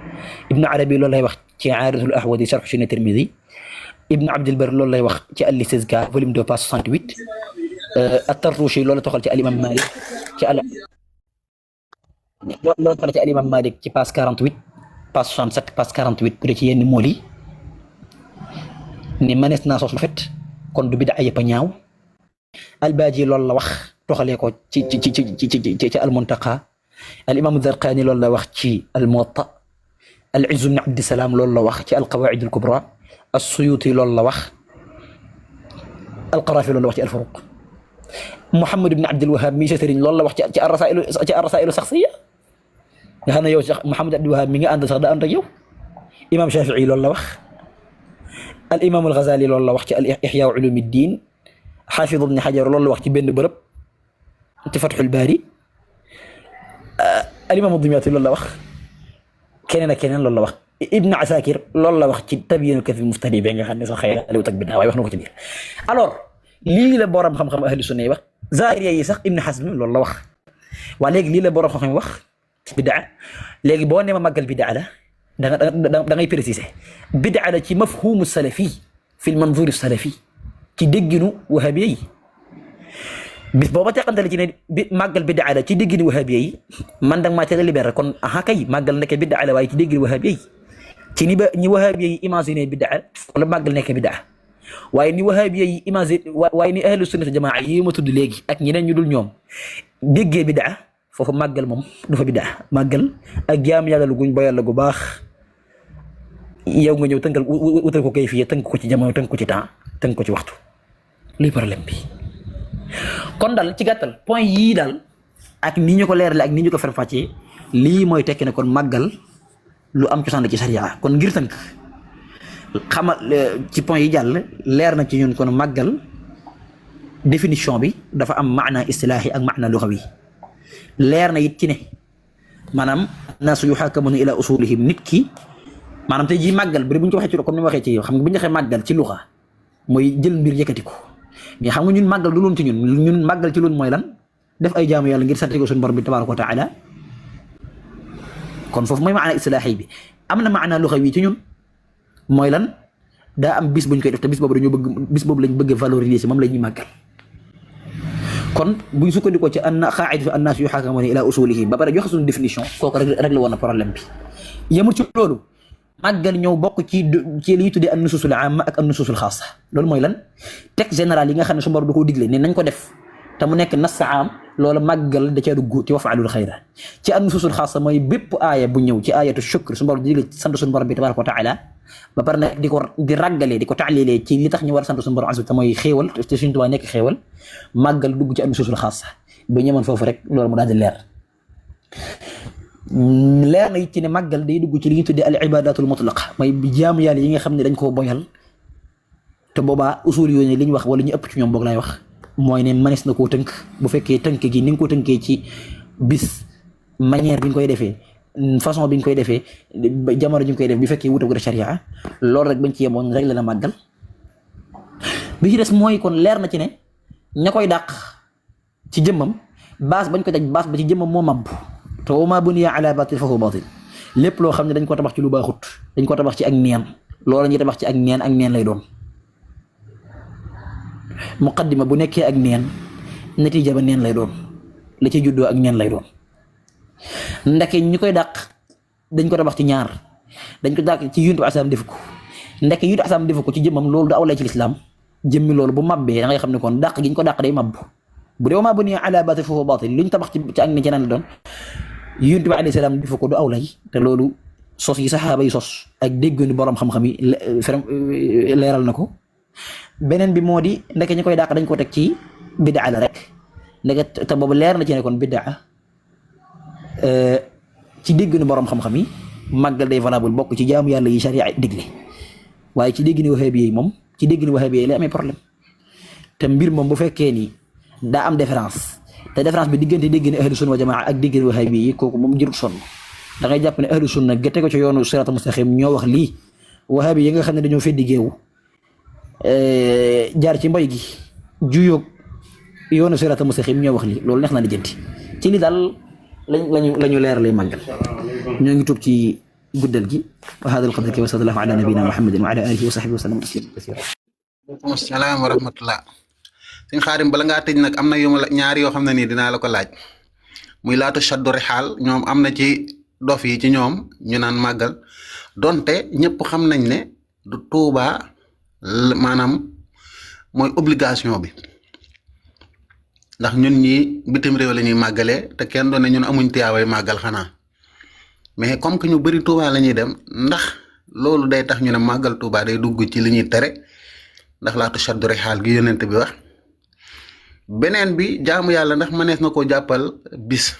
ibnu arabi loolu lay wax ci aaridatul ahwadi sharh sunnat tirmidi ibnu abdul bar loolu lay wax ci al-istizkar volume 2 page 68 at-tartushi loolu toxal ci al-imam malik ci loolu toxal ci al-imam malik ci page 48 page 67 page 48 bu dee ci yenn mool yi ni manees naa sos lu fet kon du bida yëpp a ñaaw albaaji loolu la wax toxalee ko ci al-muntaqa al-imam az-zarqani loolu la wax ci al-muwatta al-izz ibn abdissalaam loolu la wax ci al-qawaa'id al-kubra as-suyuti loolu la wax al-qarafi loolu la wax ci al-furuq muhammad ibn abdul wahhab mi sa sëriñ loolu la wax ci ar-rasaa'il as-shakhsiyya nga xam ne yow sax muhammad abdul wahhab mi nga ànd sax da ànd ak yow imam shafi'i loolu la wax al-imam al-ghazali loolu la wax ci al-ihya ulumuddin xaafid ibn hajar loolu la wax ci benn bërëb ci fathul bari al-imam ad-dimyati loolu la wax keneen ak keneen loolu la wax ibn asakir loolu la wax ci tabyinul kadhib muftari bi nga xam ne sax xëy na aliou tag biddaa waaye wax na ko ci biir alors lii la borom xam-xam ahlu sunna yi wax zahiriya yi sax ibn hazm loolu la wax waa léegi lii la borom xam-xam wax ci biddaa léegi boo nee ma màggal biddaa la da ngay préciser biddaa la ci mafhumu salafi fi al-manzur as-salafi ci dégginu wahabiya yi bis booba teqantale ci ne màggal biddaa la ci dégginu wahabiya yi man danga maa teel a libéré kon aha kay màggal nekk biddaa la waaye ci dégginu wahabiya yi ci ni ba ñi wahabiya yi imaginer biddaa wala màggal nekk biddaa waaye ni wahabiya yi imaginer waaye ni ahlu sunna jamaa yi ma tudd léegi ak ñeneen ñu dul ñoom déggee biddaa foofu màggal moom du fa biddaa màggal ak jaam yàlla lu guñ boyal la gu baax yow nga ñëw tënkal wutal ko kay fii tënk ko ci jamono tënk ko ci temps tënk ko ci waxtu luy problème bi kon daal ci gàttal point yii daal ak ni ñu ko leerale ak ni ñu ko faram-fàccee lii mooy tekki ne kon màggal lu am cosaan la ci sariya kon ngir tënk xamal ci point yi jàll leer na ci ñun kon màggal définition bi dafa am maana istilaahi ak maana lugawi leer na it ci ne maanaam naasu yuhaakamuna ila usulihim nit ki maanaam tey jii màggal bu ñu ko waxee ci comme ni ma waxee ci yow xam nga bu ñu waxee màggal ci luxa mooy jël mbir yëkkati ko mais xam nga ñun màggal du loon ci ñun màggal ci loon mooy lan def ay jaamu yàlla ngir sant ko suñu borom bi tabaaraka wa taala kon foofu mooy maana islaahi bi. am na maana luxawi ci ñun mooy lan daa am bis buñ koy def te bis boobu lañ bëgg valoriser moom la ñuy màggal. kon buñ sukkandikoo ci qaa'idatu annaas yuhakamuuna ila usulihim ba pare joxe suñu définition kooku rek la woon na problème bi. yemul ci loolu màggal ñëw bokk ci li ñuy tuddee an nusuusul aama ak an nusuusul xaasa loolu mooy lan texte général yi nga xam ne suñu borom da koo digle ne nañ ko def te mu nekk nas aam loolu màggal da cee dugg ci wafaalul xayra. ci an nusuusul xaasa mooy bépp aaya bu ñëw ci aayatu shukr suñu borom di digle sant suñu borom bi tabaaraka wa taala ba pare nag di ràggalee di ko taalilee ci li tax ñu war a sant suñu borom azza te mooy xéewal te suñu Tuubaa nekk xéewal màggal dugg ci an nusuusul xaasa ba ñëwoon foofu rek loolu mu daal di leer na it ci ne màggal day dugg ci li ñuy tuddee al ibadatul mutlaqa mooy jaamu yàlla yi nga xam ne dañ koo boyal te boobaa usul yooyu li ñu wax wala ñu ëpp ci ñoom boog laay wax mooy ne manes na koo tënk bu fekkee tënk gi ni nga ko tënkee ci bis manière bi nga koy defee façon bi nga koy defee jamono ji nga koy def bi fekkee wuute ko de sharia loolu rek bañ ci yemoon rek la màggal bi ci des mooy kon leer na ci ne ña koy dàq ci jëmmam baas bañ ko teg baas ba ci jëmmam moo mabbu te wa maa buniya ala batil fa huwa batil lépp loo xam ne dañ ko tabax ci lu baaxut dañ ko tabax ci ak neen loolu ñuy tabax ci ak neen lay doon muqaddima bu nekkee ak neen natiija ba neen lay doon la ci juddoo ak neen lay doon ndeke ñi koy dàq dañ ko tabax ci ñaar dañ ko dàq ci yuntu asam defu ko ndeke yuntu asam defu ko ci jëmmam loolu da awlay ci lislaam jëmmi loolu bu mabbee da ngay xam ne kon dàq gi ñu ko dàq day mabbu bu dee wa maa buniya ala batil fa huwa batil li ñu tabax ci ak neen ci neen la doon yonent bi alayhi salaam defu ko du awlay te loolu sos yi saxaaba yi sos ak déggoonu borom xam-xam yi leeral na ko. beneen bi moo di ndeke ñi koy dàq dañ ko teg ci bid'a la rek ndeke te boobu leer na ci ne kon bid'a ci déggoonu borom xam-xam yi màggal day valable bokk ci jaamu yàlla yi sharia digle waaye ci dégg ni wahabi yi moom ci dégg ni wahabi yi lay amee problème te mbir moom bu fekkee ni daa am différence te différence bi diggante dégg ni ahlu sunna wa jamaa ak dégg ni wahabi yi kooku moom jërut sonn da ngay jàpp ne ahlu sunna gëtte ko ci yoonu siraatal mustaqim ñoo wax lii wahabi yi nga xam ne dañoo feddi géewu jaar ci mbay gi juyoog yoonu siraatal mustaqim ñoo wax lii loolu neex na lijjanti ci li daal lañu leer lay màggal ñoo ngi tuub ci guddal gi wa hada al qadr wa sallallahu ala nabina muhammadin wa ala alihi wa sahbihi wa sallam taslima kasira. waaleykum salaam wa rahmatullah. Sëñ Xaadim bala ngaa tëj nag am na ñaari yoo xam ne nii dinaa la ko laaj muy laatu shaddu rixaal ñoom am na ci dof yi ci ñoom ñu naan màggal donte ñëpp xam nañ ne du Tuubaa maanaam mooy obligation bi ndax ñun ñi bitim réew la ñuy màggalee te kenn doon ne ñun amuñ tiyaaway màggal xanaa mais comme que ñu bëri Tuubaa la ñuy dem ndax loolu day tax ñu ne màggal Tuubaa day dugg ci li ñuy tere ndax laatu shaddu rixaal gi yonent bi wax beneen bi jaamu yàlla ndax mënees na koo jàppal bis